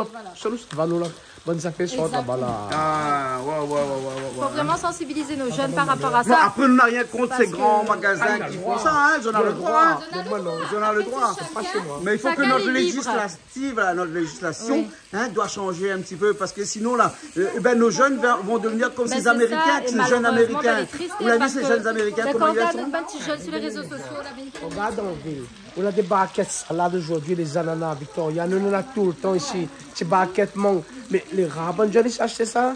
nou, sa va, nou, la. Bonn zafèr sort laba la. Exactement. Ah, ouais, ouais. Faut vraiment sensibiliser nos jeunes par rapport à ça. Non, apré, nou na rien kont sé gran magazin ki fé sa, in, zot na le droi. Zot na le droi. Mé i fo ke nout léjislatif, la, nout léjislasion, in, doi shanjé in ti pé, parske sinon, la, euh, eh ben, nos jeunes va, vont devenir comme ces Américains, ces jeunes Américains. Vous l'avez vu, ces jeunes Américains, comment ils sont ? Ben, c'est ça. Et malheureusement, il y a des tristes parce que, ben, quand on regarde notre bann ti jeune sur les réseaux sociaux, la vérité, Regarde, an vil. Ou na dé barkèt salad zordi, lé zanana Victoria, nou, nou na toultan isi. Ti barkèt mang. Mé lé rar bann jeune i sa ashté sa.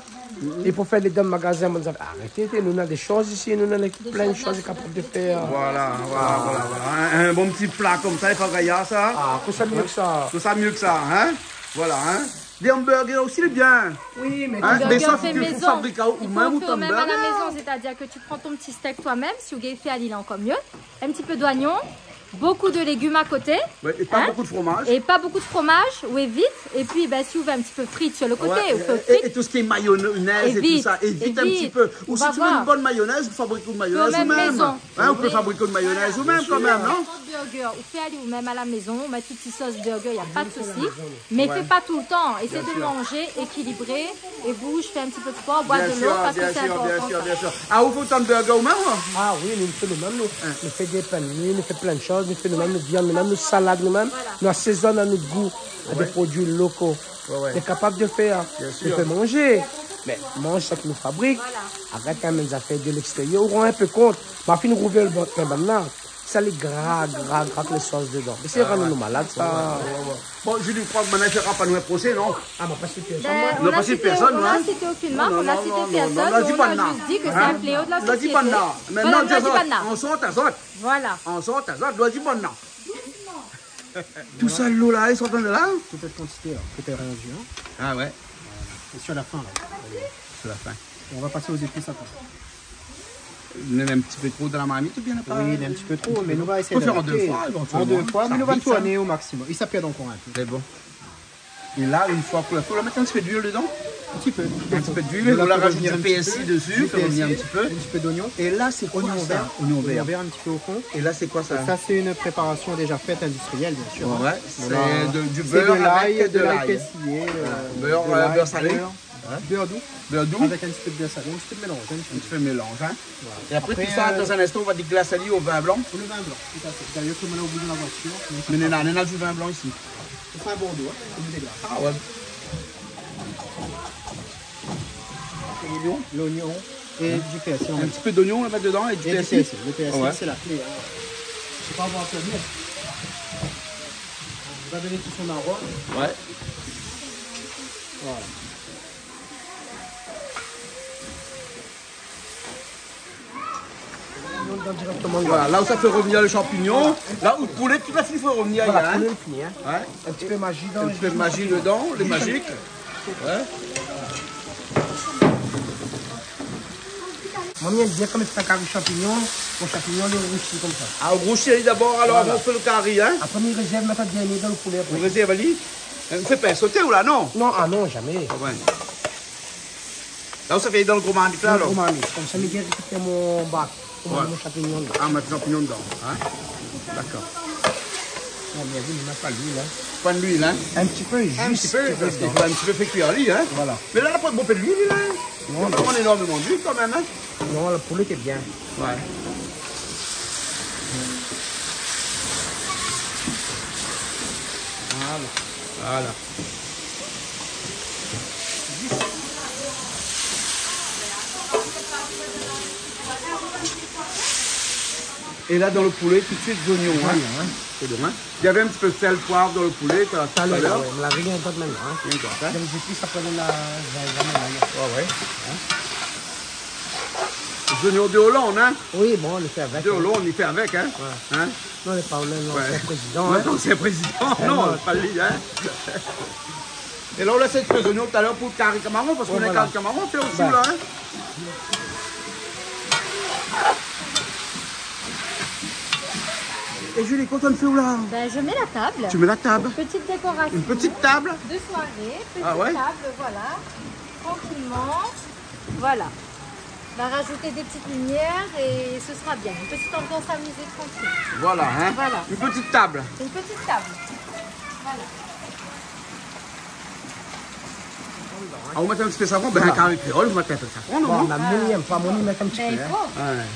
I fo fé lé dan magazin, bann zafèr. Arété, té, nou na dé shoz isi, nou na plin de shoz kapab de fèr. Voilà, voilà, voilà, voilà. In, in bon ti pla konmsa, i fo gayar sa. Ah, kosa mié ke sa ? Kosa mié ke sa, in ? Voilà, in ? Dé hamburger osi, lé bien. Oui, mé... In ? Mé sa, fé mèm ou mèm, ou fé ou mèm à la maison, c'est-à-dire que tu prends ton petit steak toi-même, si ou gingn fé ali, lé ankor mié. Un petit peu d'oignon, beaucoup de légumes à côté. Ouais, et pas beaucoup de fromage. Et pas beaucoup de fromage, ou évite. Et puis, ben, si ou vé un petit peu frites sur le côté, ou fé frites. Ouais, et, et tout ce qui est mayonnaise et tout ça, évite un petit peu. Évite, évite. Ou si tu veux une bonne mayonnaise, ou fabrik out mayonèz ou mèm. Fé ou mèm maison. In, ou pé fabrik out mayonèz ou mèm kan mèm, non ? Bien sûr. Ou fé ali ou mèm à la maison, ou mèt tout ti sos burger, y a pas de souci. Mé fé pa toultan. Bien sûr. Essaie de manger équilibré. É bouj, fé in ti pé de spor, boir de lo, parske sé inportan sa. Bien sûr, bien sûr, bien sûr. Ah, ou fé out burger ou mèm, ou ? Ah oui, nou fé nou mèm, nou. In. Nou fé dé pan, nou fé plin de shoz, nou fé nou mèm, nou viann nou mèm, nou salad nou mèm, nou asézone a nout gou, a dé produi loko. Ouais, ouais. Nou lé kapab de fèr, nou fé manzé. Bien sûr. Mé manz sak nou fabrik. Voilà. Arèt amenn zafèr de lékstérièr, ou rann in pé kont. Ma fine rouvèr lo bann, bann la. Sa lé gra, gra, gra ke lé sos dedan. Mé sé rann anou malad, sa. Ah ouais, ouais, ouais. Bon, Julie, ou kroi ke banna i fé pa nou in prosé, non ? Ah, ma pa sit pèrsone, moin. Non, pa sit pèrsone, moin. On a cité aucune marque, on a cité personne, on a juste dit que c'est un fléau de la société. Non, non, non, non, nou la di banna. Mé non, di azot, an sort azot. Voilà. An sort azot, nou la di banna. Tout sa, lo la, i sort de la ? Toute cette quantité, là, que t'as réduit, hein. Ah ouais. Voilà. Et sur la fin, là. Sur la fin. Et on va passer aux épices après. Nou mèt in ti pé tro dan la marmit oubien pa ? Oui, in ti pé tro, mé nou va éséy d'adapté. Fo fèr an dé foi, évantuèlman. An dé foi, mé nou va tourné o maksimom. I sa pèrd ankor in pé. Sé bon. É la, in foi ke la, fo mèt in ti pé d'luil dedan. In ti pé. In ti pé d'luil, ou la rajout du pèrsi dési, fé revnir in ti pé. In ti pé d'oignon. É la, sé koi sa ? Oignon vèr. Oignon vèr in ti pé o fon. É la, sé koi sa ? É sa, sé in préparasyon déza fèt, industrièl, bien sûr, in. Ouais, sé du bèr avèk de lay. Voilà. Bèr, euh, bèr salé. Bèr doux. Bèr doux. Avèk in ti pé de bèr salé, in ti pé de mélanz, in ti pé. In ti pé mélanz, in. Voilà. É apré, tout sa, euh, dan in instan, ou va déglas ali o vin blan. O vin blan, tout à fait. D'ailleurs, tout le monde a oublié dans la voiture. Mé néna, néna du vin blan isi. Sé pa in Bordeaux, in, sé in déglas. Ah ouais. L'oignon. L'oignon et du persil, on va dire. Un petit peu d'oignon, on va mettre dedans et du persil. Et du persil. Le persil, ouais, c'est la clé, hein. Faut pas avoir peur de mettre. On va donner tout son arôme. Ouais. Voilà. On donne directement. Voilà, là où ça fait revenir le champignon, là où le poulet, tout la fine fé revenir, voilà, hein. Poulet, fini, hein. Ouais. Un petit peu magie dedans. Un petit peu magie dedans, les magiques. Ouais. Moin, mi èm bien kan mi fé in kari shanpignon, mon shanpignon lé rousi konmsa. Ah, rousi d'abor, alor, voilà, avan ou fé lo kari, hein. Apré mi rézèrv, mi mèt an dernié dan lo poulé apré. Ou rézèrv ali. Ou fé pa soté ou la, non ? Non, ah non, zamé. Ah ouais. La ou sa fé dan lo gro marmit la, alor ? Dan lo gro marmit. Konmsa mi gingn rékipèr mon bak. Pou mèt mon shanpignon dedan. Ah, mèt shanpignon dedan, hein ? Dakor. Non, mé ou la pa luil, hein. Pa luil, hein ? In ti pé, zis in ti pé, parske i fo in ti pé fé kui ali, hein. Voilà. Mé la, la pa bonpé luil la, hein. Non, non. I pran énormeman luil kan mèm, hein. Non, lo poulé lé bien. Ouais. Voilà. Voilà. É la, dan lo poulé, tout suit, zoignon, hein. Zoignon, hein. Sé bon, hein. Navé in ti pé d'sèl, poiv dan lo poulé, talèr. Talèr, ouais, mé la, rien d'ot mintnan, hein. Rien d'ot, hein. Donk, zépis, sa i pé donn la, la, la, la. Ouais, ouais. Hein. Zoignon de Hollande, hein. Oui, bon, nou fé avèk, hein. De Hollande, nou fé avèk, hein. Ouais. Hein. Non, lé pa, non, non, sé prézidan, hein. Non, sé prézidan, non, pa li, hein. É la, ou lès in ti pé zoignon talèr pou kari kamaron, parske nou na kari kamaron fé osi la, hein. É Julie, kosa ou fé la ? Ben, je mets la table. Tu mets la table. Petite décoration. Une petite table. De soirée, petite table, voilà. Ah ouais ? Tranquillement. Voilà. On va rajouter des petites lumières et ce sera bien. Une petite ambiance amusée, tranquille. Voilà, hein. Voilà. Une petite table. Une petite table. Voilà. Ah, ou mèt in ti pé safran, ben, voilà. In kari kréol, ou mèt in pé safran, non ? Bon, ben, moin, mi èm pa, moin, mi mèt in ti pé, hein. Ben, i fo. Ouais.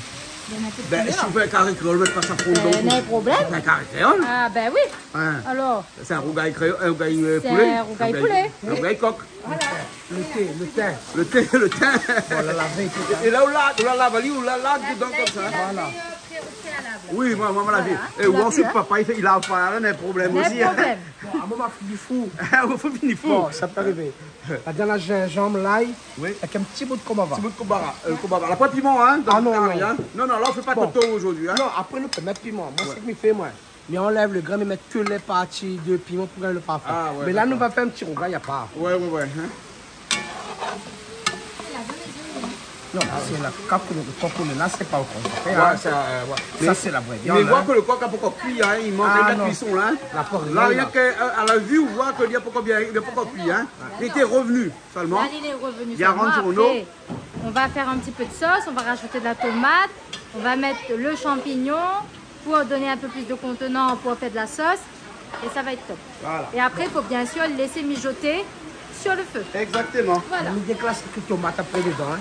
Bien, in pé de couleur. Ben, si ou fé in kari kréol, ou mèt pa safran dedan, ou fé in problèm ? Ben, non, problèm. Sé pa in kari kréol. Ah, ben oui. Ouais. Alor ? Sé in rougay kréol, in rougay, euh, poulé. Sé in rougay poulé. In rougay kok. Voilà. Lo tin, lo tin. Lo tin, lo tin. Bon, la lavé, tousa. É la, ou la, ou la lav ali, ou la lav dedan konmsa, hein. Voilà. Lavé, euh, pré-, au préalable. Oui, moin, moin, moin la vi. Voilà. É ou la vi, hein. Ansuit, papa, i fé, i lav pa, la, na in problèm osi, hein. Na in problèm. Bon, amoin, ma fini fou. Ou fini fou. Bon, sa pé arivé. La, dan la zinzanm, lay, oui, avèk in ti bout konbava. Ti bout konbava, euh, konbava. La, pa piman, hein, dan lo kari, hein. Ah, non, non. Non, non, la, ou fé pa toto zordi, hein. Bon. Non, apré, nou pé mèt piman. Moin, ouais, sé sak mi fé, moin. Mi anlèv lo grin, mi mèt ke lé parti de piman pou gingn lo parfin. Ah, ouais, dakor. Mé la, nou va fé in ti rougay, na pa. Ouais, ouais, ouais, hein. Non, sé la kap, lo kok, la, sé pa ankor paré, hein. Ouais, sa, euh, ouais. Sa, sé la vré viann, hein. Mé, mé ou voi ke lo kok la pankor kui, hein, i mank la kuison, la, hein. Ah, non. La pa rien, la. La, rienk, euh, a la vi, ou voi ke li la pankor bien, li la pankor kui, hein. Ouais. Li lété revni. Sèlman. Là, il est revenu seulement. Après, on va faire un petit peu de sauce, on va rajouter de la tomate, on va mettre le champignon pour donner un peu plus de contenant, pour faire de la sauce. Et ça va être top. Voilà. Et après, il faut bien sûr le laisser mijoter sur le feu. Exactement. Voilà. Nou déklas tout tomat apré dedan, hein.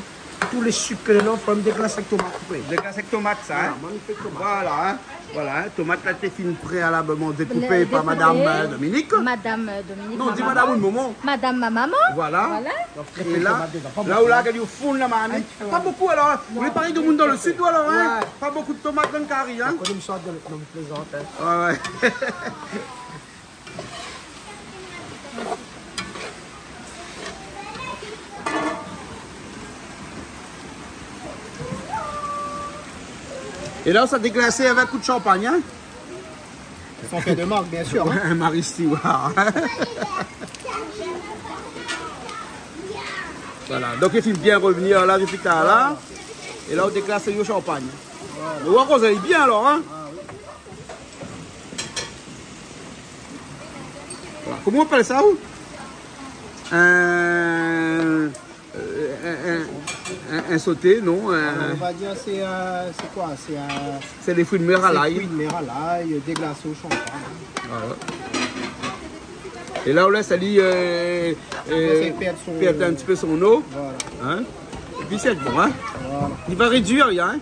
Tout lé sik ke dedan, fo nou déklas avèk tomat apré. Déklas avèk tomat, sa, hein. Voilà, moin, mi fé tomat. Voilà, hein. Voilà, hein, tomat la té fine préalableman dékoupé par Madame, euh, Dominique. Madame, euh, Dominique, non, di madame ou momon. Madame, ma maman. Voilà. Voilà. É la, la ou la, gard, ou fonn la marmit. Pa bonpé, alor, hein. Ou lé parèy domoun dan lo sid, ou, alor, hein. Ouais. Pa bonpé tomat dan lo kari, hein. Ankor in sort de, non, mi plézant, hein. Ouais, ouais. É la, sa déglasé avèk kou de shanpagn, hein ? San fèr de mark, bien sir, hein. Ouais, in Maristie, voilà. Voilà, donk li fine bien revni la, dépi talèr la. É la, ou déglas ali o shanpagn. Voilà. Mé ou voi ke sa lé bien, alor, hein ? Ah oui. Voilà. Koman i apèl sa, ou ? In, euh, in, in, in, in soté, non, in... Alors, on va dire, c'est, euh, c'est quoi ? C'est, euh, c'est des fruits de mer à l'ail. C'est fruits de mer à l'ail, euh, déglasés au champagne. Voilà. É la, ou lès ali, euh, euh, pèrd in ti pé son o. Voilà. Hein ? É pi, sé bon, hein ? Voilà. I va rédui, hein ? Voilà.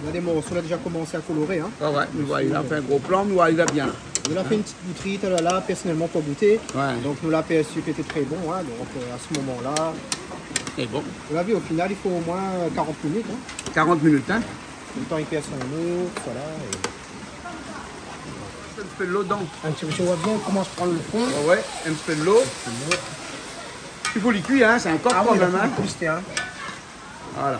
Nou na dé morso la déza komansé a koloré, hein. Ah ouais, nou voi, li la fé in gro plan, nou voi, li va bien. Nou la fé in ti goutri talèr la, pèrsonèlman, pou gouté. Ouais. Donk, nou la pèrsi ke lété trè bon, hein. Donk, euh, a se moman-la, lé bon. Nou la vi, o final, i fo omoin, euh, quarante minit, hein. Quarante minit, hein. Lo tan i pèrd son lo, voilà, é In ti pé dolo dedan. In ti pé, ou voi bien, i komans pran lo fon. Ouais, ouais, in ti pé dolo. I fo li kui, hein, sé in kok kan mèm, hein. Ah oui, i fo li kui, hein. Voilà.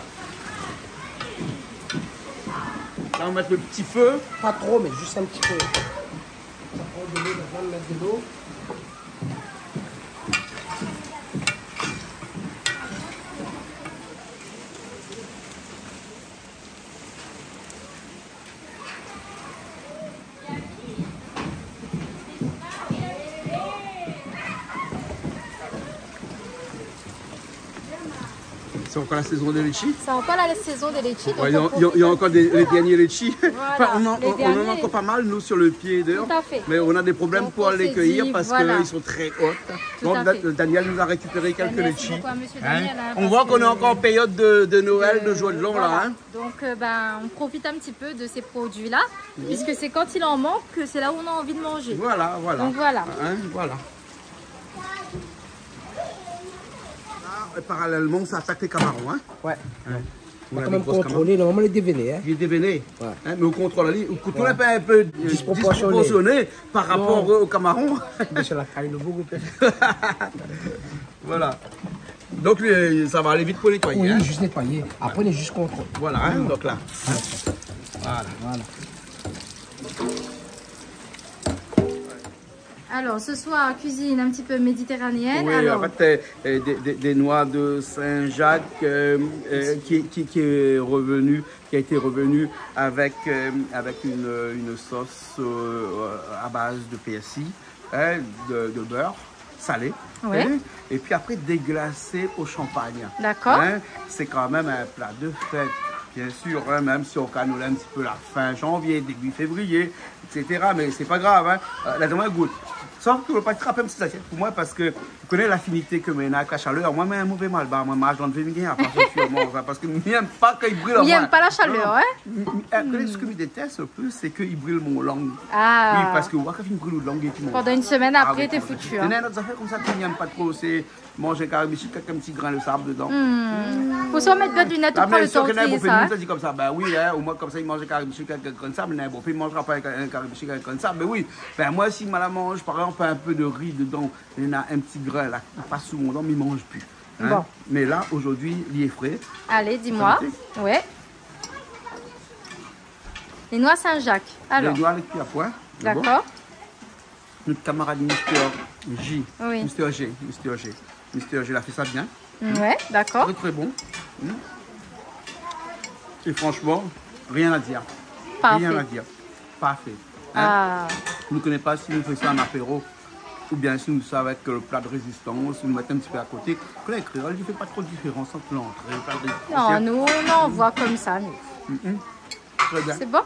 La, nou mèt lo ti fé. Pa tro, mé zis in ti pé. Pran dolo, mèt dolo. Sé ankor la sézon dé létshi ? Sé ankor la sézon dé létshi, donk... Ouais, i na, i na, i na ankor dé, lé dèrnié létshi. Voilà, lé dèrnié. Anfin, nou na, nou na ankor pa mal, nou, si lo pié déor. Tout à fait. Mé nou na dé problèm pou alé kueir parské zot lé trè o. Donk, on s'est dit, voilà. Tout à fait. Da-, Daniel la rékipèr kèk létshi. Mèrsi bokou a mésyé Daniel, hein, parské... Hein ? On voi k'nou lé ankor an périod de, de Noël, de jour de l'an, la, hein. Voilà. Donk, euh, ben, on profite un petit peu de ces produits-là, puisque c'est quand il en manque que c'est là où on a envie de manger. Voilà, voilà. Donk, voilà. Hein, voilà. La, euh, paralèlman, sa atak lé kamaron, hein. Ouais. Hein. Nou la kan mèm kontrolé, normalman, lé dévéné, hein. Lé dévéné. Ouais. Hein, mé ou kontrol ali, ou kontrol in pé, in pé, euh, disproporsioné. Disproporsioné par rapor o, o kamaron. Non. Mé sé la tay lo boug, an fèt. Voilà. Donk, euh, sa va alé vit pou nétoiyé, hein. Oui, zis nétoiyé. Apré, nou zis kontrol. Voilà, hein, donk la. Hein. Voilà. Voilà. Alors, ce soir, cuisine un petit peu méditerranéenne. Oui, alors, en fait, euh, euh, des, des, des noix de Saint-Jacques, euh, euh, qui, qui, qui est revenu, qui a été revenu avec, euh, avec une, une sauce, euh, à base de persil, hein, de, de beurre salé, ouais, hein, et puis après déglasé au champagne. D'accord. Hein, c'est quand même un plat de fête, bien sûr, hein, même si ou koné in ti pé la fin janvier, début février, et cetera. Mais c'est pas grave, hein. Euh, la, donn amoin gout. Sof ke ou la pa trap in ti zasièt pou moin parské ou koné lafinité ke moin néna avèk la shalèr. Moin, moin, mové malbar, moin, ma janvié, mi gingn pa, sé sir, moin, anfin, parské mi èm pa kan i bril amoin. Ou èm pa la shalèr, hein ? Non. M-, m-, euh, koné sak mi détès le plis, sé ke i bril mon lang. Ah. Oui, parské ou voi kan i bril out lang, é pi mon... Pandan in semèn apré, t'es foutu, hein. Ah oui, konmsa. Néna in ot zafèr konmsa ke mi èm pa tro, sé manz in kari bishik avèk in ti grin de sab dedan. Hmm. Fo sa mèt dé linèt pou pran lo tan ke li sa, hein. Ah, mé sir, néna bonpé d'moun i di konmsa, ben oui, hein, omoin konmsa i manz in kari bishik avèk in grin de sab, mé néna bonpé i manzra pa in ka-, in kari bishik avèk in grin de sab, mé oui. Ben, moin, si ma la manz, par égzanp, in pé de ri dedan, néna in ti grin la, i pas sou mon dan, mi manz pi. Hein ? Bon. Mé la, zordi, li lé fré. Alé, di amoin. Sa gout ? Ouais. Lé noi Saint-Jacques, alor. Lé noi avèk kui a poin, lé bon. Dakor. Nout kamarad Mister J. Oui. Mister J, Mister J. Mister J la fé sa bien. Mm, ouais, dakor. Trè, trè bon. Mm. É fransheman, rien a dir. Parfé. Rien a dir. Parfé. Hein ? Ah. Nou koné pa si nou fé sa an apéro, oubien si nou sa avèk, euh, lo pla de rézistans, nou mèt in ti pé a koté. Koulèr kréol, i fé pa tro diférans ant lantré, pla de rézistans. Non, nou, nou, nou voi konmsa, nou. Mm, mm. Trè bien. Sé bon ?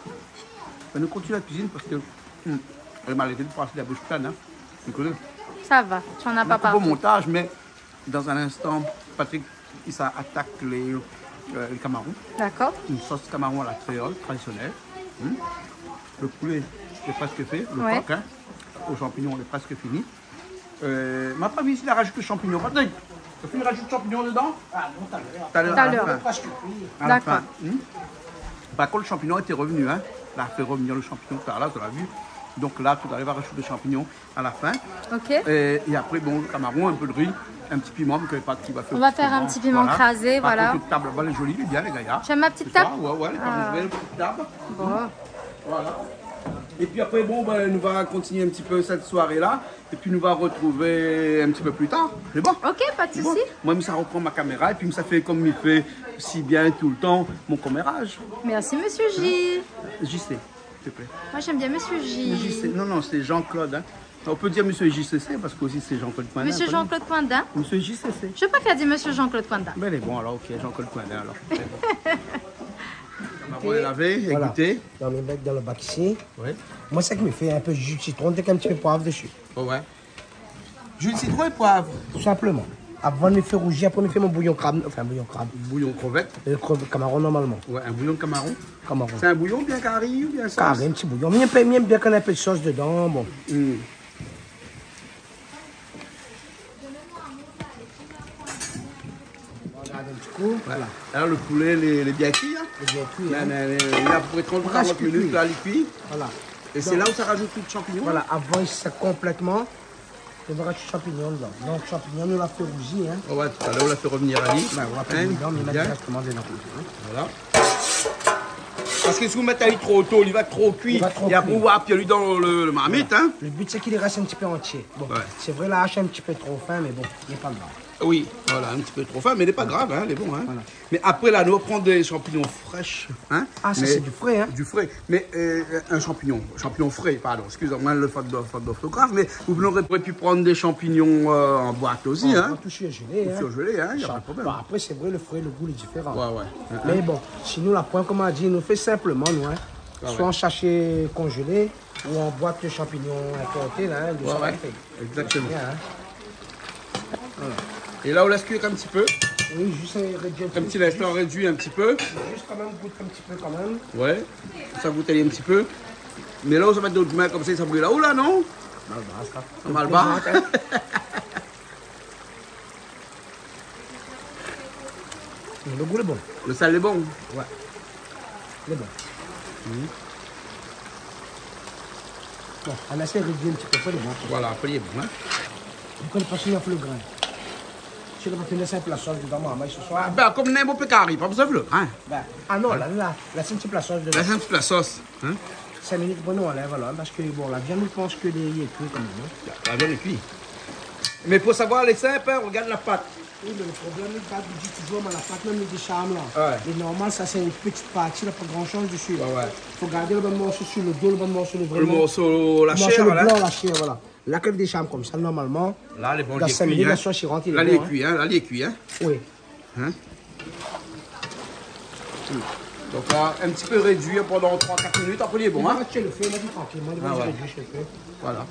Ben, nou kontinié la kuizine parské, hmm, lé maladi pou pasé la boush plin, hein. Ou koné. Sa va, ou na pa partou. Nou na koup o montaz, mé dan in instan, Patrick, li sa atak lé, euh, lé kamaron. Dakor. In sos kamaron a la kréol, tradisionèl. Hmm. Lo poulé lé prèsk fé, lo kok, hein, o shanpignon, lé prèsk fini. Euh, ma pa vi si la rajout lo shanpignon. Patrick, ou la fine rajout shanpignon dedan ? Ah non, talèr. Talèr, a la fin. Talèr. A la fin. Dakor. Hmm ? Par kont, lo shanpignon lété revni, hein. La fé revnir lo shanpignon talèr la, ou la vi. Donk la, talèr la, va rajout lo shanpignon a la fin. Ok. É, é apré, bon, lo kamaron, in pé de ri, in ti piman, ke Patrick va fé. On va faire un petit piment crassé, voilà. Par kont, lo tab laba lé zoli, lé bien, lé gayar. Tu aimes ma petite table ? Ouais, ouais, lé pa mové, lo ti tab. Ah. Bon. Voilà. É pi apré, bon, ben, nou va kontinié in ti pé sèt soiré-la. É pi nou va artrouv in ti pé pli tar. Lé bon ? Ok, pa de sousi. Bon. Moin, mi sa repran ma kaméra é pi mi sa fé konm mi fé si bien toultan, mon koméraz. Merci, monsieur J. Hein ? J C, s'il te plaît. Moi, j'aime bien monsieur J. J C. Non, non, c'est Jean-Claude, hein. On peut dire monsieur J C C parce que aussi c'est Jean-Claude Coindin, quand même. Monsieur Jean-Claude Coindin. Monsieur J C C. Je préfère dire monsieur Jean-Claude Coindin. Ben, lé bon, alor, ok, Jean-Claude Coindin, alor. Lé bon. Kamaron lé lavé, voilà. Égouté. Non, mé mèt dan lo bak isi. Oui. Moin, sak mi fé, in pé de ji de sitron, avèk in ti pé poiv dési. Oh ouais. Ji de sitron é poiv. Tou sinpleman. Avan nou fé rouzi, apré nou fé mon bouyon krab, anfin, bouyon krab. Bouyon krevèt. Euh, krevèt, kamaron normalman. Ouais, in bouyon kamaron. Kamaron. Sé in bouyon bien kari oubien sos ? Kari, in ti bouyon. Mi èm bien, mi èm bien kan néna in pé sos dedan, bon. Hmm. Nou gard in ti kou, ouais, voilà. La, lo poulé, lé, lé bien kui, in ? Lé bien kui, in. Lé, lé, lé, li na apopré trant, karant minit, la, li kui. Voilà. É sé la ou sa razout tout shanpignon, la ? Voilà, avan li sèk konplètman, nou va razout shanpignon dedan. Donk, shanpignon, nou la fé rouzi, in. Ouais, talèr, ou la fé revnir ali. Ouais, nou va fé revnir, nou mèt dirèkteman dedan, in. Voilà. Parske si ou mèt ali tro to, li va tro kui. Li va tro kui. É apré, ou va apiy ali dan lo, lo marmit, in. Voilà. Lo bi, sé k'i rès in ti pé antié. Bon, ouais, sé vré, la ash lé in ti pé tro fin, mé bon, lé pa grav. Oui, voilà, in ti pé tro fin, mé lé pa grav, in, lé bon, in. Voilà. Mé apré, la, nou va pran dé shanpignon fré, in. Ah, sa, mé sé di fré, in. Di fré. Mé, euh, in shanpignon, shanpignon fré, pardon, eskiz amoin, lo fot d'or-, fot d'ortograf, mé ou noré pi pran dé shanpignon, euh, an boit osi, in. An boit ou sirjélé, in. Ou sirjélé, in, na pwin problèm. Bon, apré, sé vré, lo fré, lo gou lé diféran. Ouais, ouais. Mé bon, si nou la pwin, konm nou la di, nou fé sinpleman, nou, in. Ah ouais. Soi an sashé konjélé, ou an boit de shanpignon inporté, la, in, de shanpignon. Ouais, ouais. Exactement. Bien, in. Voilà. É la, ou lès kui in ti pé. Oui, zis, euh, rédui in ti pé. In ti linstan, rédui in ti pé. Zis kan mèm, gout in ti pé kan mèm. Ouais. Sa gout in ti pé. Mé la, ou sa mèt dan out min konmsa, sa bril la, ou la, non ? Malbar, sa. Malbar. Sé in pé, in. Lo gou lé bon. Lo sèl lé bon ? Ouais. Lé bon. Mhm. Bon, nou la éséy rédui in ti pé, apré lé bon. Voilà, apré lé bon, in. Ou koné pa si nou la fé lo grin. Si nou la pa fé, lès in pé la sos dedan, marmay, se soir. Bin, konm ninport kèl kari, pa bezoin fé lo grin. Bin, ah non, la, la, lès in ti pé la sos dedan. Lès in ti pé la sos. Hein ? Cinq minutes, bon, nou anlèv alor, parske, bon, la viann, mi pans ke lé, lé kui kan mèm, hein. La, la viann lé kui. Mé pou savoir, lé sinp, hein, regard la pat. Oui, mé lo problèm, li gard, li di toujour, mé la pat mèm, li désharm la. Ouais. Lé normal, sa sé in ti parti, la pa gran shoz dési. Ouais, ouais. Fo gard lo bann morso su lo do, lo bann morso lé vréman, lo morso la shèr, blan, la shèr, voilà. La, kan li désharm konmsa, normalman, dan cinq minutes, la sos i rant, lé bon, hein. La, lé kui, hein. La, lé kui, hein. Oui. Hein ? Hmm. Donk la, in ti pé rédui pandan trois quatre minutes, apré lé bon, hein. Ou va tié lo fé, ou va di trankil, ou va rédui lo fé. Ah ouais. Voilà.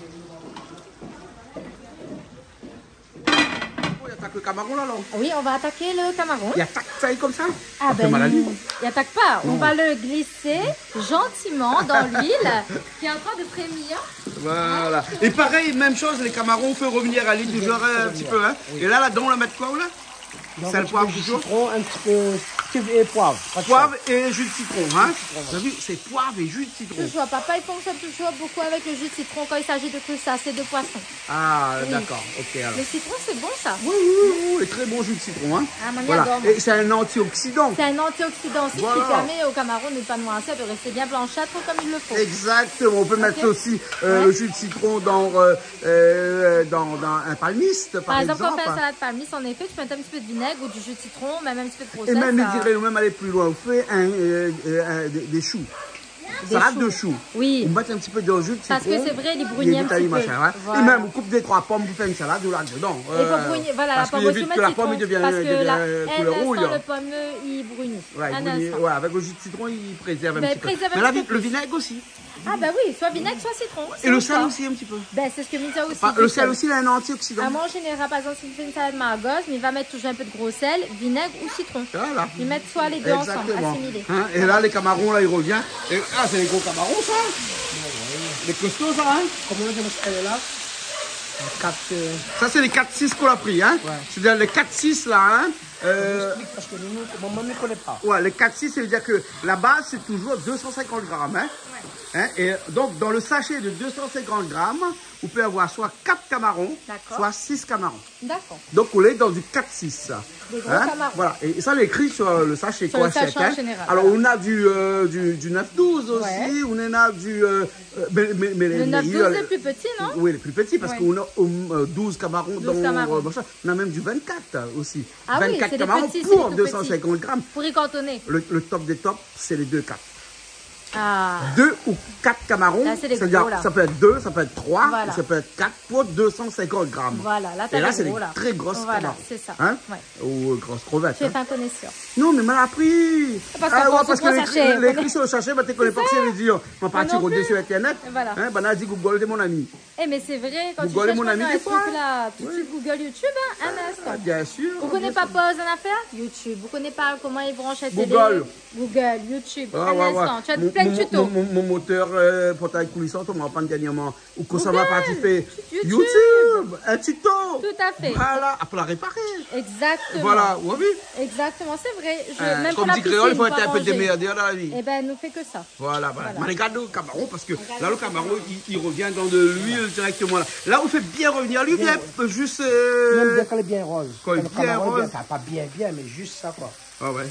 Ou atak lo kamaron la, alor ? Oui, on va attaquer le camaron. Ou atak sa konmsa ? Ah ben, on attaque pas. Non. On va le glisser gentiment dans l'huile qui est en train de frémir. Voilà. Et pareil, même chose, les camarons, on fait revenir à l'huile toujours un petit peu, hein. Oui. Et là, là-dedans, on va mettre quoi, là ? Sel, poiv, toujours. Donk, in ti pé ju sitron, in ti pé, é poiv, pa de sèl. Poiv é ju sitron, hein. Ju sitron, ouais. Ou la vu, sé poiv é ju sitron. Toujours, papa, il fonctionne toujours beaucoup avec le jus de citron quand il s'agit de crustacés, de poissons. Ah, d'accord, ok, alors. Oui. Le citron, c'est bon, ça. Oui, oui, oui, oui, très bon jus de citron, hein. Ah, moi, j'adore, moi. Voilà. Et c'est un antioxydant. C'est un antioxydant aussi qui permet au camaron de ne pas noircir, de rester bien blanchâtre comme il le faut. Exactement. On peut mettre aussi, euh, le jus de citron dans, euh, euh, dans, dans un palmiste, par exemple. Par exemple, quand on fait un salade palmiste, en effet, tu peux mettre un petit peu de vinaigre ou du jus de citron, même un petit peu de grosse zeste, ça. Et même, je dirais, même aller plus loin, on fait un, euh, euh, un, des, des choux. Des choux. Salade de choux. Oui. Ou mèt in ti pé de ju de sitron. Parske sé vré, li bruni in ti pé. Machin, ouais. Voilà. Et même, ou koup dé troi pom, ou fé in salad, ou la dedan. Il faut brunir, voilà, la pom osi, mèt sitron, parske la, in instan, lo pom, li bruni. Ouais, avèk lo ju de sitron, li prézèrv in ti pé. Ben, prézèrv in ti pé plis. Mé la, lo vinèg osi. Ah ben oui, soit vinaigre, soit citron. Et le sel aussi, un petit peu. Ben, sé sak mi di osi. Lo sèl osi, li lé in antioksidan. Ah, moin, an zénéral, par exemple, si mi fé in salad margoz, mi va mèt toujour in pé de gro sèl, vinèg ou sitron. Voilà. Mi mèt soi lé dé ansanm, asimilé. Exactement. Hein, é la, lé kamaron, la, i revien. É, ah, sé dé gro kamaron, sa. Lé kosto, sa, hein. Konbien la, lé la ? Kat, euh, sa, sé lé kat sis k'ou la pri, hein. Ouais. Sétadir lé kat sis, la, hein. Euh, mi èksplik parske nou, nou, moin, moin, mi koné pa. Ouais, lé kat sis, sa i vé dir ke la baz, sé toujour deux cent cinquante grammes, hein. Ouais. Hein, et donc, dans le sachet de deux cent cinquante grammes, ou peut avoir soit quatre camarons, soit six camarons. D'accord. Donc, on est dans du quatre six, ça. Des gros camarons. Voilà. Et ça, il est écrit sur le sachet, quoi, en général. Sur le sachet, hein. Alors, on a du, euh, du, du neuf douze aussi, on en a du, euh, euh, mais, mais, mais le neuf douze, euh, c'est plus petit, non ? Oui, le plus petit, parce qu'on a, euh, douze camarons dans, euh, machin. Douze camarons. On a même du vingt-quatre aussi. Ah oui, c'est des petits, c'est des tout petits. Vingt-quatre camarons pour deux cent cinquante grammes. Pour y cantonner. Le, le top des tops, c'est les deux quatre. Ah. Deux ou quatre camarons, la, c'est des gros, là. C'est-à-dire, ça peut être deux, ça peut être trois, voilà, ou ça peut être quatre pour deux cent cinquante grammes. Voilà, là, t'as des gros, là. Et là, c'est des très grosses camaron. Voilà, c'est ça. Hein ? Ouais. Ou, euh, grosses crevettes, hein. Tu es un connaisseur. Non, mé mal apri. Parce que ouais, parce que les, les écrits sur le sachet, bah, tu connais pas ce que ça veut dire. C'est ça. Moi non plus. Moi, parti rôder sur Internet. Et voilà. Hein, bah, là, dit Google, t'es mon ami. Eh, mais c'est vrai, quand tu cherches un truc là, tout de suite Google, YouTube, hein, un instant. Google est mon ami de poing. Ouais. Ah, bien sûr, bien sûr. Vous connaissez pas pause en affaires ? YouTube. Vous connaissez pas comment ils branchent la télé ? Google. Google, YouTube, un instant. Ah, ouais, ouais. Tu as plein de tutos. Mon, mon, mon, mon moteur, euh, portail coulisant, on m'a pas dernièrement. Ou quand ça va partir, fais YouTube, un tuto. Google, YouTube. Tout à fait. Voilà, après la réparer. Exactement. Voilà, ouais, oui. Exactement, c'est vrai. Je, même pour la piscine, par exemple. Hein, comme dit Créole, il faut être un peu démerdé dans la vie. Eh ben, nous fait que ça. Voilà, voilà. Voilà. Mé regard le camaron, parce que là, le camaron, il, il revient dans de l'huile directement, là. Là, on fait bien revenir. Lui, bien, vient juste, euh, bien, bien quand il est bien rose. Quand il est bien rose. Quand le camaron est bien, enfin, pas bien, bien, mais juste ça, quoi. Ah ouais.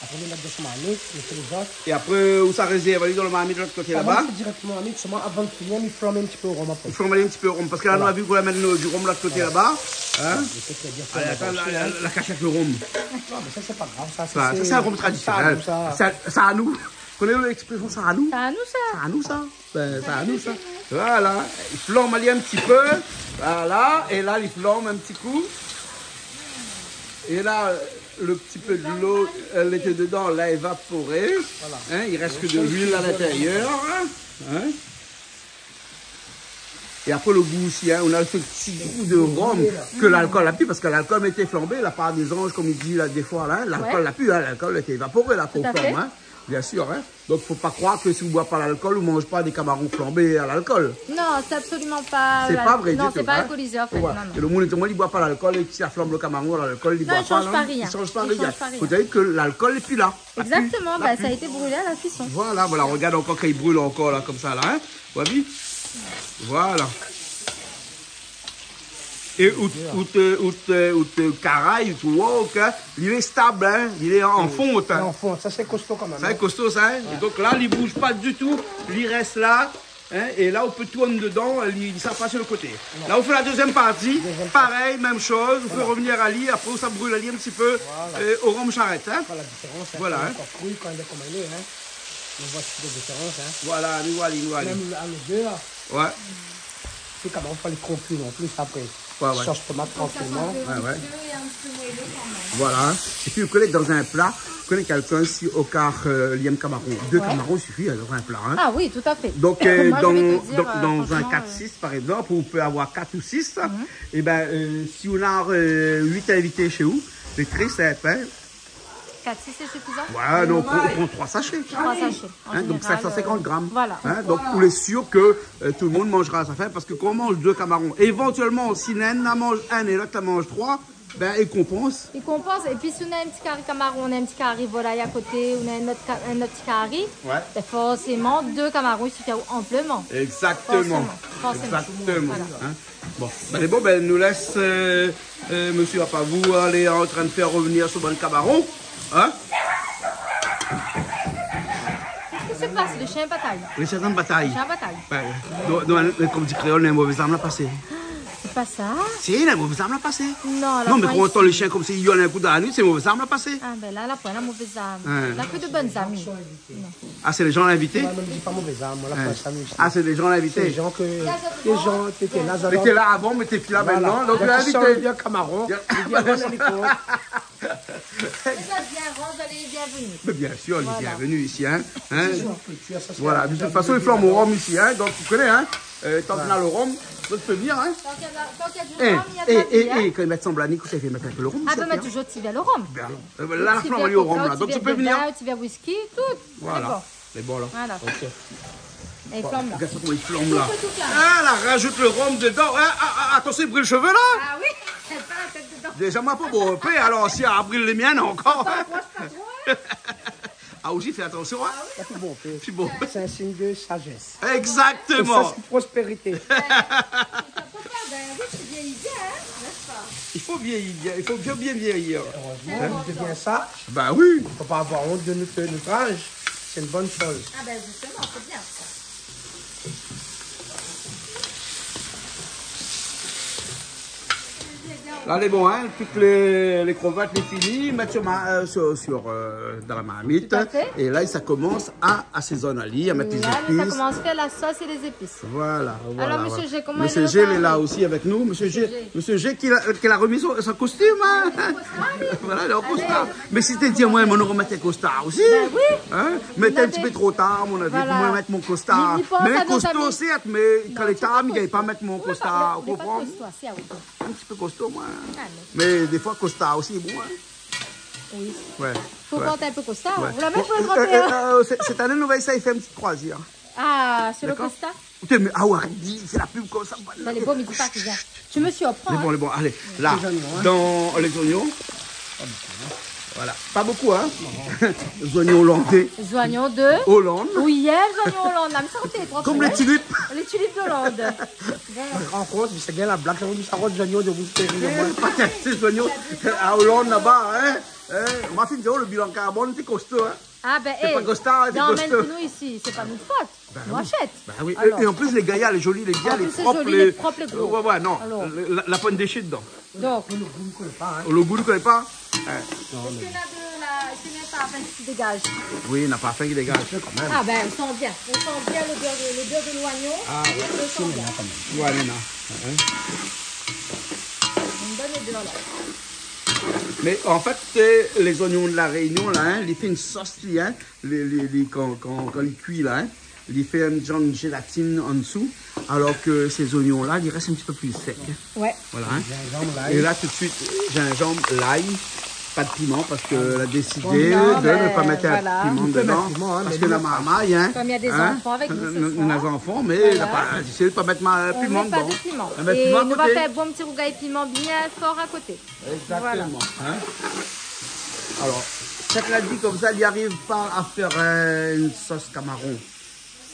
Après, on met dans son marmite, on fait les autres. Et après, ou sa réserv ali dan le marmit de l'ot koté laba. Avan, on fait directement la marmite, seulement avant de finir, on flanbe un petit peu au rhum après. On flanbe un petit peu au rhum, parce que là, on a vu qu'on amène le, du rhum de l'ot koté laba. Voilà. Hein ? Ouais, je sais très bien faire aussi, hein. Ah, la, la, la cache avec le rhum. Non, mais ça, c'est pas grave, ça, c'est, ça, c'est un rhum traditionnel. Ça, ça. Ça, ça, à nous. Vous connaissez l'expression, ça, à nous ? Ça, à nous, ça. Ça, à nous, ça. Ben, sa nou sa. Voilà. Li flanm ali in ti pé. Voilà. É la, li flanm in ti kou. É la, le ti pé dolo, euh, lété dedan, la évaporé. Voilà. Hein, i rès ke de luil a lintérièr. Hein. É apré, le gou osi, hein, nou na se ti gou de rom ke lalkol la pi, parske lalkol, mé té flanbé, la par dé zanj, konm i di la, défoi la, hein, lalkol la pi, hein, lalkol lété évaporé la, konform, hein. Tout à fait. Bien sûr, hein. Donk, fo pa kroir ke si ou boi pa lalkol, ou manz pa dé kamaron flanbé a lalkol. Non, c'est absolument pas l'al-, non, c'est pas alcoolisé, en fait. Sé pa vré ditou, hein. Non, non. Ouais. É le moun i di, moin, li boi pa lalkol, é si sa flanm le kamaron a lalkol, li boi pa, non, i sanz pa rien. Non, i sanz pa rien. Fo dir ke lalkol lé pi la. Exactement, la pi, bah, ça a été brûlé à la cuisson. Voilà, voilà, regard ankor kan i bril ankor la, konmsa la, hein. Ou la vi ? Voilà. É out, out, out, out karay, out wok, hein, li lé stab, hein, li lé an font, hein. Li lé an font, sa sé kosto kan mèm, hein. Sa sé kosto sa, hein. Ouais. É donk la, li bouz pa ditou, li rès la, hein, é la ou pé tourn dedan, li, li sa pa si le koté. Non. La ou fé la dézièm parti, parèy, mèm shoz, ou fé revenir ali, apré ou sa bril ali in ti pé, euh, o rom sharèt, hein. Voilà. Voilà la diférans, hein. Voilà, hein. Kan lé ankor kri, kan lé konm lé, hein. Nou voi la diférans, hein. Voilà, nou voi, nou voi. Mèm a lodèr. Ouais. Sé kan mèm pa lé konpli non pli, apré. Ouais, ouais. Sos tomat trankilman. Ouais, ouais. Voilà. É pi, ou koné, dan in pla, ou koné kèlkin, si o ka, euh, li èm kamaron, dé kamaron i sifi, hein, dan in pla, hein. Ah oui, tout à fait. Donk, euh, dan, dan in kat sis, par égzanp, ou pé avoir kat ou sis, é bin, euh, si ou na, euh, uit invité shé ou, sé tré sinp, hein. Kat sis, sé sifizan ? Ouais, donk, ou pran troi sashé. Troi sashé, an zénéral, euh, voilà. Hein, donk sink san sinkant gram. Hein, donk, ou lé sir ke, euh, tout le moun manzra a sa fin, parske kan ou manz dé kamaron, évantièlman, si inn la manz inn é lot la manz troi, bin, i konpans. I konpans. É pi, si ou na in ti kari kamaron, ou na in ti kari volay a koté, ou na in ot ka-, in ot ti kari, bin, forséman, dé kamaron i sifi anpleman. Exactement. Forséman. Forséman. Exactement. Voilà. Hein. Bon, bin, lé bon, bin, nou lès, euh, euh, mésyé Apavou, lé antrin fé revenir son bann kamaron, hein ? Kosa i pas ? Le shien batay. Le shien batay. Le shien batay. Ouais. Donk, donk, konm di kréol, in mové zarm la pasé. Sé pa sa. Si, in mové zarm la pasé. Non, la poin isi. Non, mé kan ou antann le shien konmsa i yol in kou dan la nuit, sé mové zarm la pasé. Ah, bin la, la poin la mové zarm. Hein. La ke de bone zarm. Non. Ah, sé lé jan l'invité ? Moin mèm, mi di pa mové zarm, moin, la poin sa, mi di. Ah, sé lé jan l'invité ? Sé lé jan ke, lé jan té, té la, té la avan, mé té pi la mintnan, donk, voilà. Donk, li sort, li vien kamaron, li vien, voilà. Lé bien ranzé, lé bienvenu. Mé bien sir, lé bienvenu isi, hein. Hein ? Voilà, de tout fason, i flanm o rom isi, hein, donk ou koné, hein. Euh, tan ke na le rom, donk i pé vnir, hein. Tan ke na, tan ke na du rom, na de la bièr. É, é, kan i mèt sanblanik, ou sa i fé mèt in pé le rom isi, hein. Ah bin, mé toujour ti vèr le rom. Bin, euh, la, la flanm lé o rom la, donk i pé vnir. Ti vèr whisky, tout. Voilà. Lé bon. Lé bon la. Voilà. Ok. É i flanm la. Bon, gard sa koman i flanm la. Tout, tout, tout. Ah, la rajout le rom dedan. Ah, ah, ah, atansion, i bril shové la. Ah oui, pa la tèt dedan. Déja, moin pa bon, alor si i bril le mien ankor. Pa, aprosh pa tro, hein. Ah, osi, fé atansion, hein. Ah oui. Pi bon, pi bon. Sé in sign de sajès. Exactement. Sé sa, sé prospérité. Ouais. Fo pa pèr, bin oui, sé vieillir bien, hein, n'est-ce pas ? I fo vieillir bien, i fo bien, bien vieillir. Erezman, nou devien saz. Bin oui. Fo pa avoir ont de nout, nout az. Sé in bone shoz. Ah bin, justement, sé bien. La lé bon, hein, tout lé, lé krevèt lé fini, mèt sur ma, euh, sur, sur, euh, dan la marmit. Tout à fait. É la sa i komans a, a asézoné ali, a mèt lé zépis. Là, ça commence à faire la sauce et les épices. Voilà, voilà. Alors, monsieur G, comment il est ? Monsieur G, il est là aussi avec nous. Monsieur G, monsieur G qui la, qui la remis son, son costume, hein. Voilà, il est en costard. Mé si té di amoin, moin noré mèt kostar osi. Ben oui. Hein ? Mé té in ti pé tro tar, a mon avi, pou moin mèt mon kostar. Mé kosto, sèrt, mé kan lé tar, mi gingn pa mèt mon kostar, ou konpran ? In ti pé kosto, moin. Mé défoi, kostar osi lé bon, hein. Oui. Ouais. Fo port in pé kostar. Ouais. Ou la mèt pou le trente et un. Bon, euh, euh, euh, sé, sèt ané nou va éséy fé in ti kroizièr. Ah, sur le costard ? D'accord. Putain, mé, ah ouais, arèt, di, fé la pub konmsa. Lé bon, mi di pa rien. Tu me surprends, hein. Lé bon, lé bon, alé. La, dan lé zoignon. Pas beaucoup, hein. Voilà. Pas beaucoup, hein. Zoignon hollandais. Zoignon de Hollande. Oui, zoignon Hollande. La, mi santé, trois fois. Comme les tulipes. Les tulipes d'Hollande. Bon. Rankont, mi sé gingn la blag, sa, mi sa rod zoignon de bout. Eh, patat, sé zoignon a Hollande laba, hein. Eh, ma fine di aou, le bilan carbone, sé kosto, hein. Ah ben, eh, pa kostar, sé kosto. Amenn pou nou isi, sé pa nout fot. Ben oui. Nou ashèt. Ben oui. Alors. É, é an plis, lé gayar, lé zoli, lé bien, lé prop, lé, lé prop, lé gro. Ouais, ouais, non. Alors. La, la, la pwin déshé dedan. Donk. Le gou i koné pa, hein. Le gou i koné pa. Hein. Est-ce que là de la, est-ce qu'il y a un parfum qui se dégage ? Oui, na parfum ki dégaz. Un peu quand même. Ah ben, on sent bien. On sent bien l'odeur de, l'odeur de l'oignon. Ah ouais. On le sent bien. Ouais, néna. Hein. Une bonne odeur là. Mé an fèt, sé lé zoignon de La Réunion la, hein, li fé in sos li, hein, li, li, li, kan, kan, kan li kui la, hein, li fé in zanr zélatine an dsou, alor ke sé zoignon la, li rès in ti pé pli sèk. Ouais. Voilà, hein. Zinzanm, lay. É la, tout de suite, zinzanm, lay, pa de piman, parske la désidé de ne pas mettre piman dedan, parske la marmay, hein. Comme il y a des enfants avec nous ce soir. Nou, nou na zanfan, mé la pa, désidé de pa mèt piman dedan. On met pas de piment. Et nou va fé in bon ti rougay piman bien for a koté. Exactement, hein. Alor, sak la di konmsa, li ariv pa a fé, euh, in sos kamaron.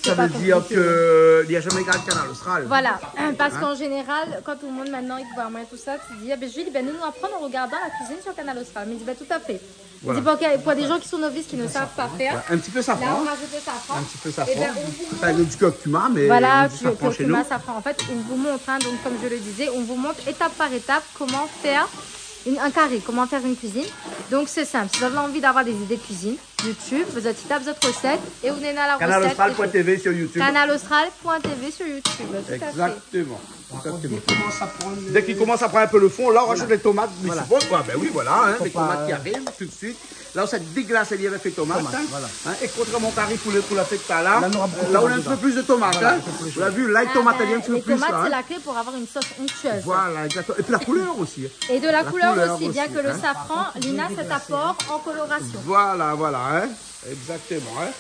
Sa vé dir ke li la zamé gard Kanal Austral. Voilà, parce qu'en général, quand tout le monde maintenant i voi amoin tout sa, i di, ah ben, Julie, ben, nou, nou aprann an rogardan la cuisine sur Kanal Austral. Mi di, ben, tout à fait. Voilà. Mi di, pour que, pour des gens qui sont novices, qui ne savent pas faire, là, on rajoute le safran. Ouais, un petit peu safran. Un petit peu safran. Eh ben, on vous montre. Enfin, du curcuma, mais on dit safran chez nous. Voilà, curcuma, safran. En fait, on vous montre, hein, donc, comme je le disais, on vous montre étape par étape comment faire une, un carré, comment faire une cuisine. Donc, c'est simple. Si vous avez envie d'avoir des idées de cuisine, YouTube, zot i tap zot recette é ou néna la recette. Kanal Austral point T V sur YouTube. Kanal Austral point T V sur YouTube, tout à fait. Exactement. Par contre, dès qu'il commence à prendre le... Dès qu'il commence à prendre un peu le fond, là, on rajoute les tomates. Voilà. Mais c'est bon, quoi. Ben oui, voilà, hein, les tomates qui arrivent tout de suite. Là, on s'est déglacé avec les tomates, hein. Voilà. Hein, et contrairement au carry poulet qu'on a fait tout à l'heure, là, on a un petit peu plus de tomates, hein. Voilà, un petit peu plus. Vous l'avez vu, là, les tomates, elles viennent un petit peu plus, là, hein. Ah ben, les tomates, c'est la clé pour avoir une sauce onctueuse. Voilà, exactement. Et puis la couleur aussi, hein. Et de la couleur aussi, bien que le safran, li na cet apport en coloration. Voilà, voilà, hein. Exactement, hein.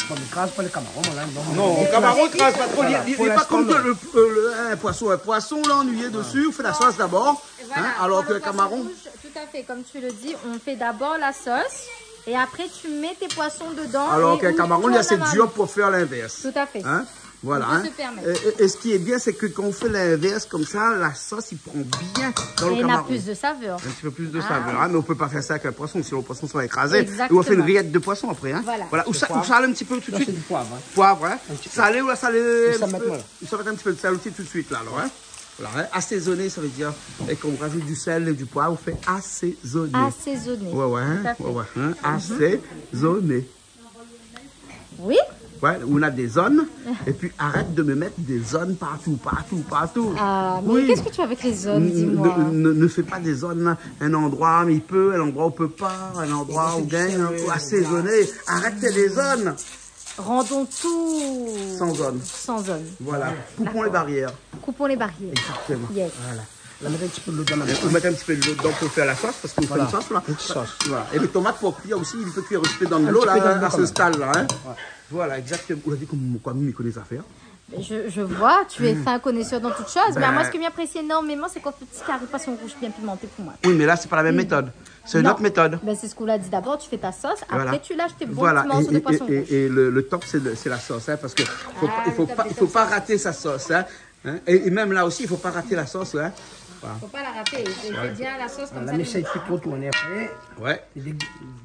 Bon, mé kraz pa le kamaron, la, non. Non, le kamaron, i kraz pa tro. Voilà, li, li lé pa konm le, le, le, in poisson. In poisson, la, ou annuiy dési, ou fé la sos dabor, hein, alor ke le kamaron, pour le poisson rouge, tout à fait, comme tu le dis, on fait d'abord la sauce et après tu mets tes poissons dedans et on tourne la marmite. Alors qu'un camaron, il est assez dur pour faire l'inverse. Tout à fait. Hein ? Voilà, hein. On peut se permettre. Et, et, et ce qui est bien, c'est que quand on fait l'inverse comme ça, la sauce, il prend bien dans le camaron. Et il a plus de saveur. Un petit peu plus de saveur, hein, mais on peut pas faire ça avec un poisson, sinon le poisson sera écrasé. Exactement. Et on fait une rillette de poisson après, hein. Voilà. Voilà. Ou sa, ou sal in ti pé tout de suite. Là, c'est du poivre, hein. Poivre, hein. Un petit peu. Salé ou la salé in ti pé. Et ça, maintenant, là. Ou sa mèt in ti pé de sèl osi tout de suite, là, alors, hein. Voilà, hein. Assaisonner, ça veut dire, et quand on rajoute du sel et du poivre, on fait assaisonner. Assaisonner. Ouais, ouais, hein. Tout à fait. Ouais, ouais, hein. Assaisonner. Oui. Ouais, ou na dé zone, et puis arrête de me mettre des zones partout, partout, partout. Ah, mais qu'est-ce que tu as avec les zones, dis-moi ? Oui. Ne, ne, ne fais pas des zones, hein. Un endroit, mi pé, un endroit, ou pé pa, un endroit, ou gingn, hein, faut assaisonner. Arrête les zones. Rendons tout sans zone. Sans zone. Voilà. D'accord. Coupons les barrières. Coupons les barrières. Exactement. Yes. Voilà. Ou mèt in ti pé dolo dedan pou fé la sos, parske ou fé in sos la. Voilà. Une sauce. Voilà. É le tomat pou kui osi, li pé kui in ti pé dan dolo la, a se stad la, hein. Un petit peu dans l'eau quand même. Ouais. Voilà, exactement. Ou la vi koman, koman mi koné zafèr. Je, je vois, tu es fin connaisseur dans toutes choses, mais moi, ce que mi aprési énormément, c'est qu'on fait un petit carry poisson rouge bien pimenté pour moi. Oui, mais là, c'est pas la même méthode. C'est une autre méthode. Non. Ben, c'est ce qu'on a dit d'abord, tu fais ta sauce, après tu lâches tes bons petits morceaux de poisson rouge. Voilà. Et, et, et, et le, le top, c'est le, c'est la sauce, hein, parce que faut pas, il faut pas, il faut pas rater sa sauce, hein. Hein ? Et, et même là aussi, il faut pas rater la sauce, hein. Voilà. Faut pas la rater. C'est, c'est bien la sauce comme ça. Voilà, mais ça, il fait trop tourner après. Ouais. Et dé-,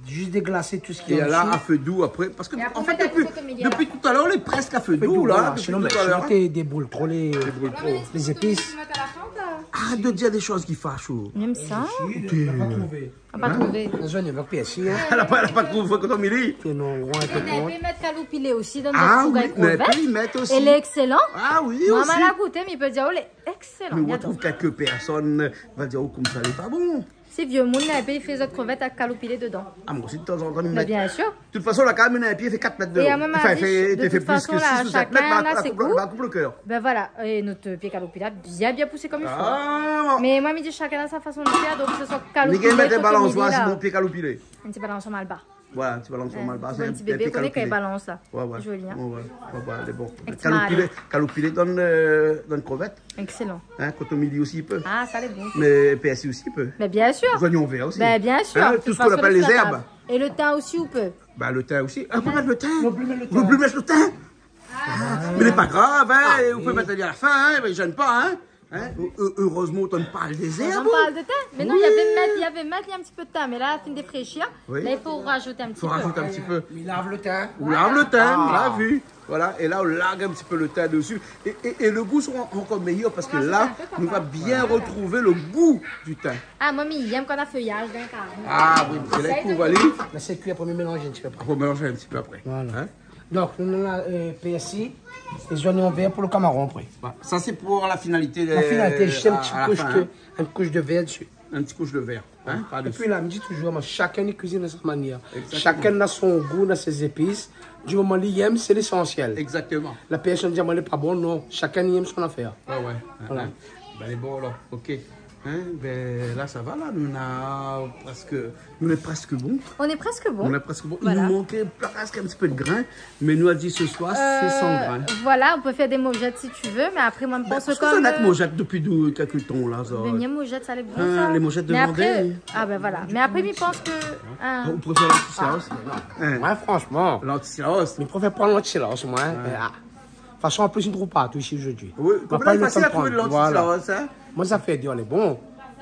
juste déglacer tout ce qui est en dessous. Et là, à feu doux après. Parce que, en fait, depuis, depuis tout à l'heure, on est presque à feu doux, là, depuis tout à l'heure, hein. Feu doux, voilà. Sinon, ben, sinon, t'es, déboule trop les, les épices. Déboule trop. Là, mais les épices, tu mets à la fin, ou pas ? Arèt de dir dé shoz ki fash, oh. Mèm sa. Ou la pa trouvé. La pa trouvé. Zoignon avèk pèrsi, hein. La pa, la pa trouvé, koton mili. Té non, ou la pa trouvé. Ou pé mèt kaloupilé osi dan zot rougay krovèt. Ah oui, mé pé mèt osi. É lé ékselan. Ah oui, osi. Moin la gouté, mi pé dir, oh, lé ékselan. Mé ou trouv kèk pèrsone va dir, oh, konmsa lé pa bon. Si vié moun la, épi i fé zot krovèt avèk kaloupilé dedan. Ah, moin osi, de tanzantan, mi mèt. Mé biensir. De tout fason, la, kan mèm, in pié i fé kat mèt de long. É a moin la di, de tout fason, la, shakinn na son gou. Anfin, i fé, i fé plis ke sis ou sèt mèt, la, la koup lo kèr. Ben voilà, é nout pié kaloupilé la bien, bien pousé konm i fo. Ah. Mé moin, mi di, shakinn na sa fason de fèr, donk, se soi kaloupilé, koton mili, la. Mi gingn mèt in balanswar si mon pié kaloupilé. In ti balanswar malbar. Voilà, ti balanswar malbar, sé in ti pié kaloupilé. Pou in ti bébé, ou koné kan i balans, la. Ouais, ouais. Zoli, hein. Ouais, ouais, ouais, lé bon. Èk ti malé. Kaloupilé, kaloupilé dan, euh, dan krovèt. Ékselan. Hein, koton mili osi i pé. Ah, sa lé bon. Mé pèrsi osi i pé. Mé biensir. Zoignon vèr osi. Mé biensir. Hein, tout sak i apèl lé zèrb. É lo tin osi, ou pé. Ba, lo tin osi. Ah, ou pé mèt lo tin. Ou pé mèt lo tin. Ou pé mèt lo tin. Ah. Mé lé pa grav, hein, ou pé mèt ali a la fin, hein, mé i zèn pa, hein. Hein, eu-, eu-, erèzman ou antann parl dé zèrb. Ou antann parl de tin. Mé non, navé mèt, navé mèt in ti pé de tin, mé la, la fine défréshir. Oui. La, i fo razout in ti pé. Fo razout in ti pé. Mi lav lo tin. Ou lav lo tin, nou la vi. Voilà, é la, ou larg in ti pé lo tin dési. É, é, é lo gou sra ankor méyèr parske la, nou va bien retrouv lo gou di tin. Razout in pé, papa. Ah, moin, mi yèm kan na féyaz dan kari. Ah oui, sé la i kouv ali. Mé sé kui, apré mi mélanz in ti pé apré. Apré, ou mélanz in ti pé apré. Voilà. Hein ? Donk, nou, nou na, euh, pèrsi, é zoignon vèr pou lo kamaron apré. Ba, sa sé pou la finalité, euh, a la fin. La finalité, zis in ti koush de, in koush de vèr dési. In ti koush de vèr, hein, par dési. Épi la, mi di touzour, moin, shakinn i kuizine a sa manièr. Exactement. Shakinn na son gou, na sé zépis. Di moman li yèm, sé lésansièl. Exactement. La pèrsone i di, ah, moin lé pa bon, non. Shakinn i yèm son afèr. Ouais, ouais. Voilà. Hein, hein. Ben, lé bon, alor. Ok. Hein, ben, la, sa va, la. Nou na prèsk Nou lé prèsk bon. On est presque bon. Nou lé prèsk bon. Voilà. I nou mank prèsk in ti pé de grin, mé nou la di se soir, sé san grin. Euh, voilà, on peut faire des mogettes si tu veux, mais après, moi, je pense que... Ben, parske sa, konm, nou la, euh, mojèt dopi de, kèk tan, la, sa. Ben, bien mojèt, sa lé bon, sa. Hein, lé mojèt de Vendée. Mais après, ah, ben voilà. Mais après, je pense que, euh... Ah, ou préfèr lanti silaos ? Ah, non. Hein. Moin, fransman, lanti silaos. Mi préfèr pa lanti silaos, moin, hein. Ouais. Ah. Fason, an plis, nou trouv partou isi zordi. Oui, konm la, lé fasil a trouv lanti silaos, hein. Moin, sa fé dir, lé bon,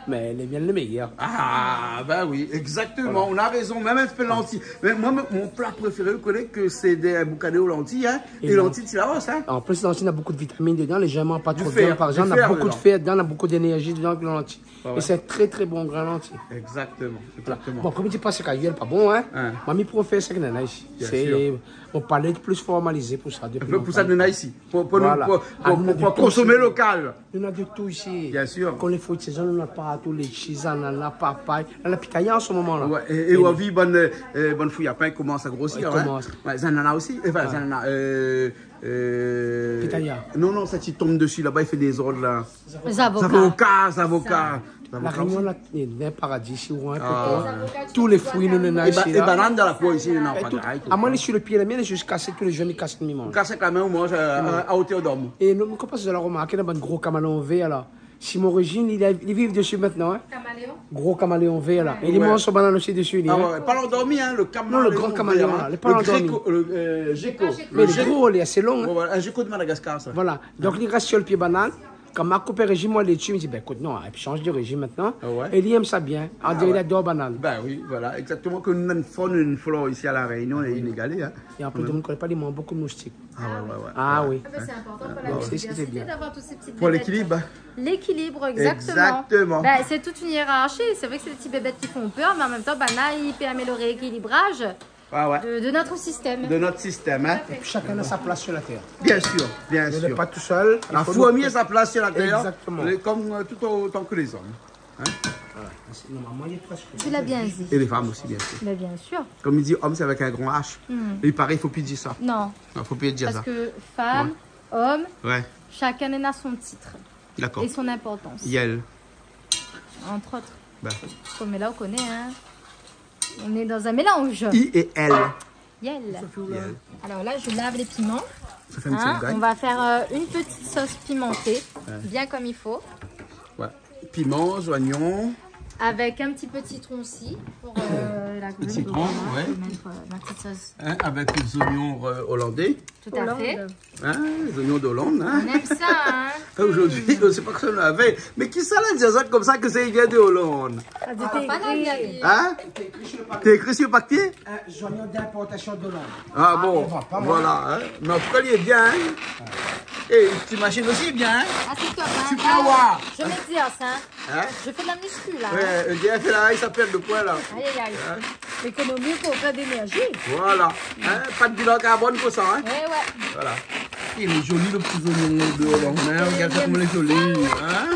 mé lé bien lé méyèr. Ah, ben oui, exactement. Voilà. Ou na rézon, mèm in ti pé lanti. Mé moin, mon, mon pla préféré, ou koné ke sé dé boukané o lanti, hein, é lanti silaos, hein. An plis, lanti, na bonpé de vitamine dedan, lé zan i manz pa tro de viann, par égzanp, na bonpé de fèr dedan, na bonpé d'énèrzi dedan ke lanti. Ouais, ouais. É sé in trè, trè bon grin lanti. Exactement, exactement. Voilà. Bon, konm i di pa sak i yèm pa bon, hein. Hein. Moin, mi préfèr sak néna isi. Bien sûr. Sé, mon palé lé plis formalizé pou sa, dépi lontan. Pou sak néna isi. Pou, pou nou, pou, pou, pou konsomé lokal. Voilà. Ah, nou na de tout isi. Nou na de tout isi. Bien sûr. Konm lé fruits de saison, nou na partou, létchi, zanana, papay. La, la pitaya an se moman la. Ouais, é, é ou la vi bann, euh, bann fouyapan i komans a grosir, hein. Ouais, i komans. Ouais, zanana osi. Anfin, zanana, euh, euh, pitaya. Non, non, sa i tonm dési laba, i fé dézord la. Zavoka. Zavoka, zavoka. Sa. Zavoka osi. La Rényon, la, lé in paradi, si ou oi in pé. Ah. Tout lé frui, nou néna isi la. É ba-, é banane dan la kour isi, néna pa. É tout. Ah, moin, lé si lo pié, la mienn, mi kasé tou lé zour, mi kasé, mi manz. Ou kas èk la min, ou manz, euh, a, a otèr d'om. É nou, nou komans la romarké, néna bann gro kamaléon vèr la. Si mon rézim, li, li viv dési mintnan, hein. Kamaléon ? Gro kamaléon vèr la. Ouais. É li manz son banane osi dési, li, hein. Ah ouais, pa landormi, hein, lo kamaléon vèr, hein. Non, lo gran kamaléon la, lé pa landormi. Lo gréko, lo, euh, géko. Mé lé gro, lé asé long, hein. Ouais, voilà, in géko de Madagascar, sa. Voilà. Donk, li rès si lo pié banane. Kan ma koup in rézim, moin, létchi, mi di, ben, ékout, non, épi sanz de rézim mintnan. Ah ouais ? É li yèm sa bien. Ah ouais. Andiré li ador banane. Ben oui, voilà, exactement. Ke nou néna in fon, in flor isi a La Rényon, lé inégalé, hein. É apré, tout moun koné pa, li manz bonpé moustik. Ah ouais, ouais, ouais. Ah oui. Ah ben, c'est important pour la biodiversité d'avoir toutes ces petites bébêtes. Pour l'équilibre. L'équilibre, exactement. Exactement. Ben, c'est toute une hiérarchie. C'est vrai que c'est des petits bébêtes qui font peur, mais en même temps, banane, i pé amélioré l'équilibrage. Ah ouais. De, de notre système. De notre système, hein. Tout à fait. Épi shakinn na sa plas si la tèr. Bien sûr, bien sûr. Nou lé pa tousèl. La fourmi na sa plas si la tèr. Exactement. Lé konm, euh, tout otan ke lé zom. Hein ? Voilà. Normalman, lé prèsk... Tu l'as bien dit. É lé fanm osi, bien sûr. Mais bien sûr. Konm i di, om, sé avèk in gran H. Hmm. I paré, i fo pi dir sa. Non. Non, fo pi dir sa. Parce que femme, homme, chacun a son titre et son importance. D'accord. Yèl. Entre autres. Ben. Konm la, ou koné, hein. On est dans un mélange. I é èl. Yèl. Yèl. Alors là, je lave les piments. Sa i fé in ti rougay. Hein, on va faire, euh, une petite sauce pimentée, bien comme il faut. Ouais. Piman, zoignon. Avec un petit peu de citron aussi, pour, euh, la... Citron, ouais. Voilà, je vais mettre, euh, ma petite sauce. Hein, avec les oignons, euh, hollandais. Tout à fait. Hollande. Hein, les oignons d'Hollande, hein. On aime ça, hein. Zordi, mi koné pa kosa nou lavé. Mé kisa la di sa konmsa ke sa i vien de Hollande ? Ah, pa la gari. Hein ? Té ékri si lo papié ? Un oignon d'importation d'Hollande. Ah bon, voilà, hein. Mé an tou ka, li lé bien, hein. Eh, ti mashine osi lé bien, hein ? Ah, c'est top, hein. Super, ah, waouh. Je m'exerce, hein. Hein ? Je fais de la muscu, là, hein. Ouais, euh, bien fait, là, il s'appelle le poids, là. Aïe, aïe, aïe. Hein ? Économie pour faire d'énergie. Voilà. Hein ? Pas de bilan carbone pour ça, hein ? Eh ouais. Voilà. Il est joli, le petit oignon de l'Orient, hein ? Regarde ça, comment il est joli, hein ?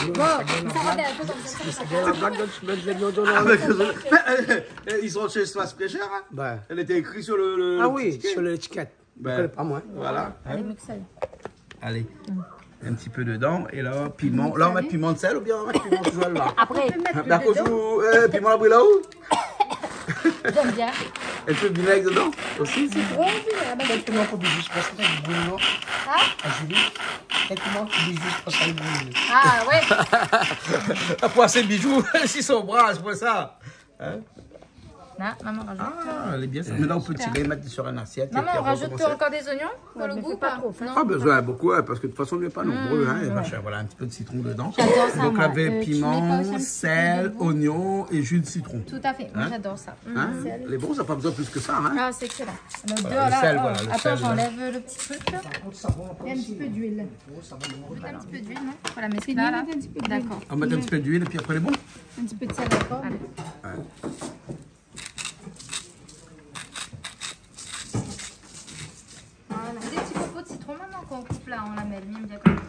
Bon, ça va bien, un peu comme ça, ça va bien. La blague, je mets de l'oignon dans le... Ah, mais que je... mais, euh, euh, ils sont chez Espace Pêcheur, hein ? Ouais. Elle était écrite sur le, le, ah oui, le ticket. Sur l'étiquette. Ben, je connais pas, moi. Voilà. Allez, mix ça. Allez. Un petit peu dedans. Et là, piment. Là, on va mettre piment de sel ou bien on va mettre piment de joie, là ? Après. D'accord, euh, piment à brûler où ? J'aime bien. Un peu de vinaigre dedans aussi. Citron, vinaigre. Quelques noix pour bouillir, je pense que ça brûle, non ? Hein ? Ah, Julie, quelques noix pour bouillir, je pense que ça brûle. Ah, ouais. Après, ces bijoux, s'ils sont bras, c'est pour ça. Hein ? Là, maman rajoute. Ah, elle est bien, ça. Super. Mais là, on peut tirer, mettre sur une assiette, et puis on recommence. Maman, on rajoute encore des oignons pour le goût ou pas ? Non, pas besoin beaucoup, hein, parce que de toute façon, on n'est pas nombreux, hein, et machin. Voilà, un petit peu de citron dedans. J'adore ça, moi. Donc, avec piment, sel, oignon et jus de citron. Euh, tu mets pas aussi un petit peu de goût ? Tout à fait, moi, j'adore ça. Hein ? Elle est bon, ça n'a pas besoin plus que ça, hein. Ah, c'est excellent. Voilà, le sel, voilà, le sel, là. Attends, j'enlève le petit truc, là. Et un petit peu d'huile. Mettre un petit peu d'huile, non ? Voilà, mais c'est là, là. D'accord. On met un petit peu d'huile et puis après, elle est bon. Un petit peu de sel encore. Allez. Ouais. Voilà. Des petits copeaux de citron maintenant qu'on coupe là, on la met bien, bien comme ça.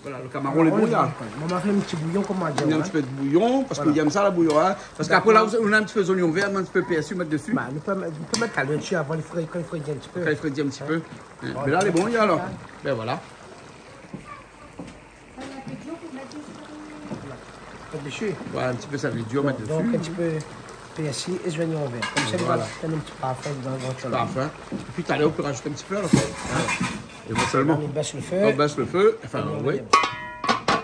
Voilà, le camaron, il est bon, là. Maman fait un petit bouillon, comme on dit, hein. Il y a un petit peu de bouillon, parce qu'il aime ça, le bouillon, hein. Parce qu'après, là, on a un petit peu d'oignon vert, un petit peu de persil, mettre dessus. Bah, on peut mettre, on peut mettre à l'intérieur avant, il frit, quand il frit un petit peu. Quand il frit un petit peu. Hein. Mais là, il est bon, il y a alors. Ben voilà. Pas dessus. Voilà, un petit peu ça, les dur, mettre dessus. Donc, un petit peu persil et oignon vert. Comme ça, il va donner un petit parfum dans, dans le... Parfum. Et puis, tout à l'heure, on peut rajouter un petit peu, alors. Voilà. Éventuellement. On baisse le feu. On baisse le feu. Enfin, oui.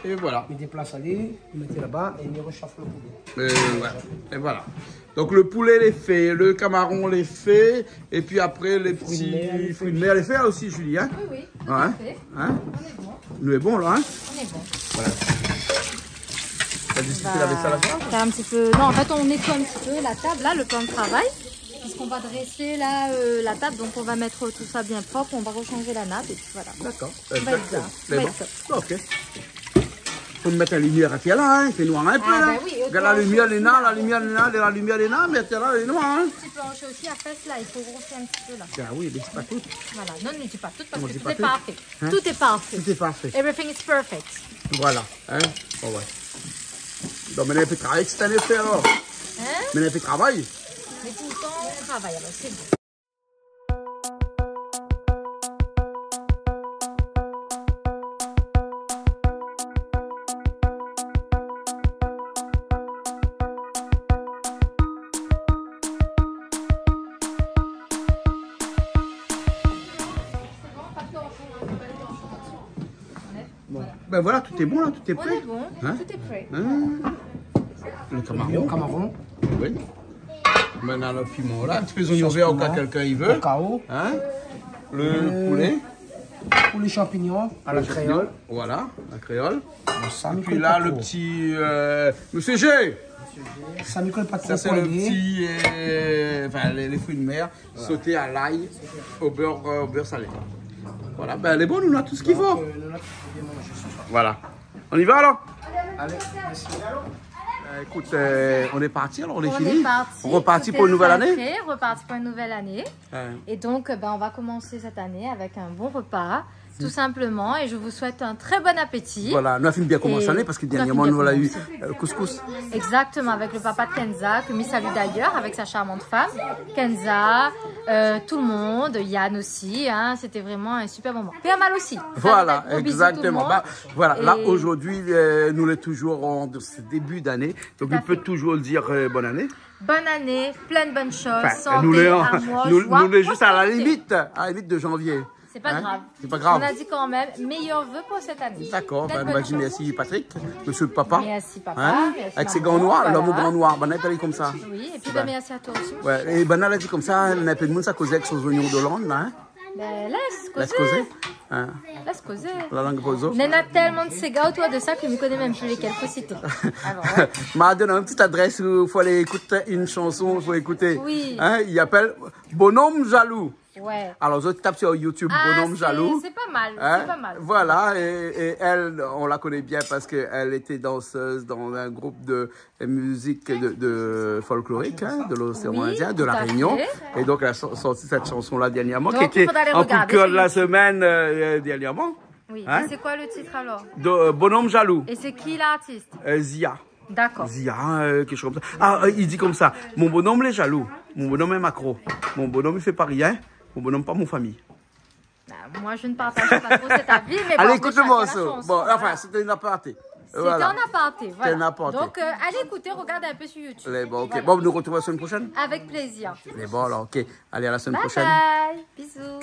Et voilà. On déplace, allez, on met là-bas et on réchauffe le poulet. Euh, ouais. Et voilà. Donc, le poulet, il est fait, le camaron, il est fait, et puis après, les petits fruits de mer, il est fait aussi, Julie, hein ? Oui, oui, tout à fait. Hein ? On est bon. Nous est bon, là, hein ? On est bon. Voilà. T'as dû laver ça, là ? Bah, t'as un petit peu, non, en fait, on nettoie un petit peu la table, là, le plan de travail, puisqu'on va dresser, là, euh, la table, donc on va mettre tout ça bien propre, on va rechanger la nappe, et puis voilà. D'accord. On va être bien. On va être top. Ok. Faut mettre la lumière à terre là, hein. Il fait noir un peu, là. Ah, bah oui, autant... Regarde la lumière, elle est là, la lumière, elle est là, la lumière, elle est là, mais à terre là, elle est noire, hein. Un petit peu en chaud aussi, à face, là, il faut gonfler un petit peu, là. Ah oui, mais c'est pas tout. Voilà. Non, ne dis pas tout, parce que tout n'est pas parfait. Hein ? Tout est parfait. Tout est parfait. Everything is perfect. Voilà, hein. Bon, ouais. Donc, maintenant, il y a un peu de travail cette année, alors. Hein ? Mais il y a un peu de travail. Mais tout le temps, on travaille, alors c'est bon. Bon. Ben voilà, tout est bon là, tout est prêt. On est bon, hein ? Tout est prêt. Hein ? Le camaron. Le camaron. Oui. Maintenant, le piment là, un petit peu d'oignon vert au cas où quelqu'un y veut. Au cas où. Hein ? Le poulet. Poulet champignon à la créole. Voilà, la créole. Bon, ça, et puis là, le petit, euh, monsieur G. Ça, c'est le petit, euh, enfin, les, les fruits de mer. Sauté à l'ail, au beurre, euh, au beurre salé. Voilà, ben, elle est bonne, on a tout ce qu'il faut. Donc, euh, on a tout ce qu'il faut manger ce soir. Voilà. On y va alors ? Allez, merci. Euh, écoute, euh, on est parti alors, on est fini. On est parti. On repartit pour une nouvelle année. Tout est fait, reparti pour une nouvelle année. Ouais. Et donc, euh, ben, on va commencer cette année avec un bon repas. Tout simplement, et je vous souhaite un très bon appétit. Voilà, nou la fine bien komansé lané, parske dernièrman nou la u, euh, couscous. Exactement, avec le papa de Kenza, que mi salue d'ailleurs, avec sa charmante femme, Kenza, euh, tout le monde, Yann aussi, hein, c'était vraiment un super moment. Père Mal aussi. Voilà, exactement. Bah, voilà, là, aujourd'hui, euh, nou lé toujours en, de ce début d'année, donc on peut toujours dire, euh, bonne année. Bonne année, plein de bonnes choses, santé, amour, joie, prospérité. Enfin, nou lé, nou, nou lé juste à la limite, à la limite de janvier. C'est pas grave. Hein ? C'est pas grave. On a dit quand même, meilleurs vœux pour cette année. D'accord, ben, nou va di mersi Patrick, monsieur le papa. Plein de bonnes choses. Merci, papa. Hein ? Merci, maman. Avec ses grands noirs, l'homme aux grands noirs, ben, nou apèl ali konmsa. Oui, et puis, ben, merci à toi aussi, mon chéri. Ouais, é ben, nou la di konmsa, nou na pli d'moun sa kozé avèk son zoignon d'Hollande, la, hein ? Ben, laisse causer. Laisse causer. Hein ? Laisse causer. La langue pose. Néna tellement de séga autour de ça que je ne connais même plus lesquels faut citer. Alors, ouais. Ma donn in ti adrès ousa fo alé ékout in shanson, fo ékouté. Oui. Hein ? I apèl Bonhomme Jaloux. Ouais. Alors, je tape sur YouTube, ah, Bonhomme Jaloux. C'est pas mal, hein, c'est pas mal. Voilà, et, et elle, on la connaît bien parce qu'elle était danseuse dans un groupe de musique de, de folklorique, hein, de l'océan Indien, de La Réunion. Oui, tout à fait. Et donc, elle a so-, sorti cette chanson-là dernièrement, qui était en coup de cœur de la semaine, euh, dernièrement. Donc, il faudra aller regarder sur YouTube. Oui, hein ? Et c'est quoi le titre alors ? De, euh, Bonhomme Jaloux. Et c'est qui l'artiste ? Euh, Zia. D'accord. Zia, euh, quelque chose comme ça. Ah, euh, il dit comme ça : « Mon bonhomme, il est jaloux. Mon bonhomme est macro. Mon bonhomme, il fait pas rien. Mon bonhomme, pas mon famille. » Bah, moi, je ne partage pas trop cet avis, mais bon, après, chacun la chanson, voilà. Allez, écoute le morceau. Bon, enfin, c'était une aparté. C'était un aparté, voilà. C'était une aparté. Donc, euh, allez écouter, regardez un peu sur YouTube. Allez, bon, ok. Voilà. Bon, nous retrouvons la semaine prochaine. Avec plaisir. Mais bon, alors, ok. Allez, à la semaine prochaine. Bye bye. Bisous.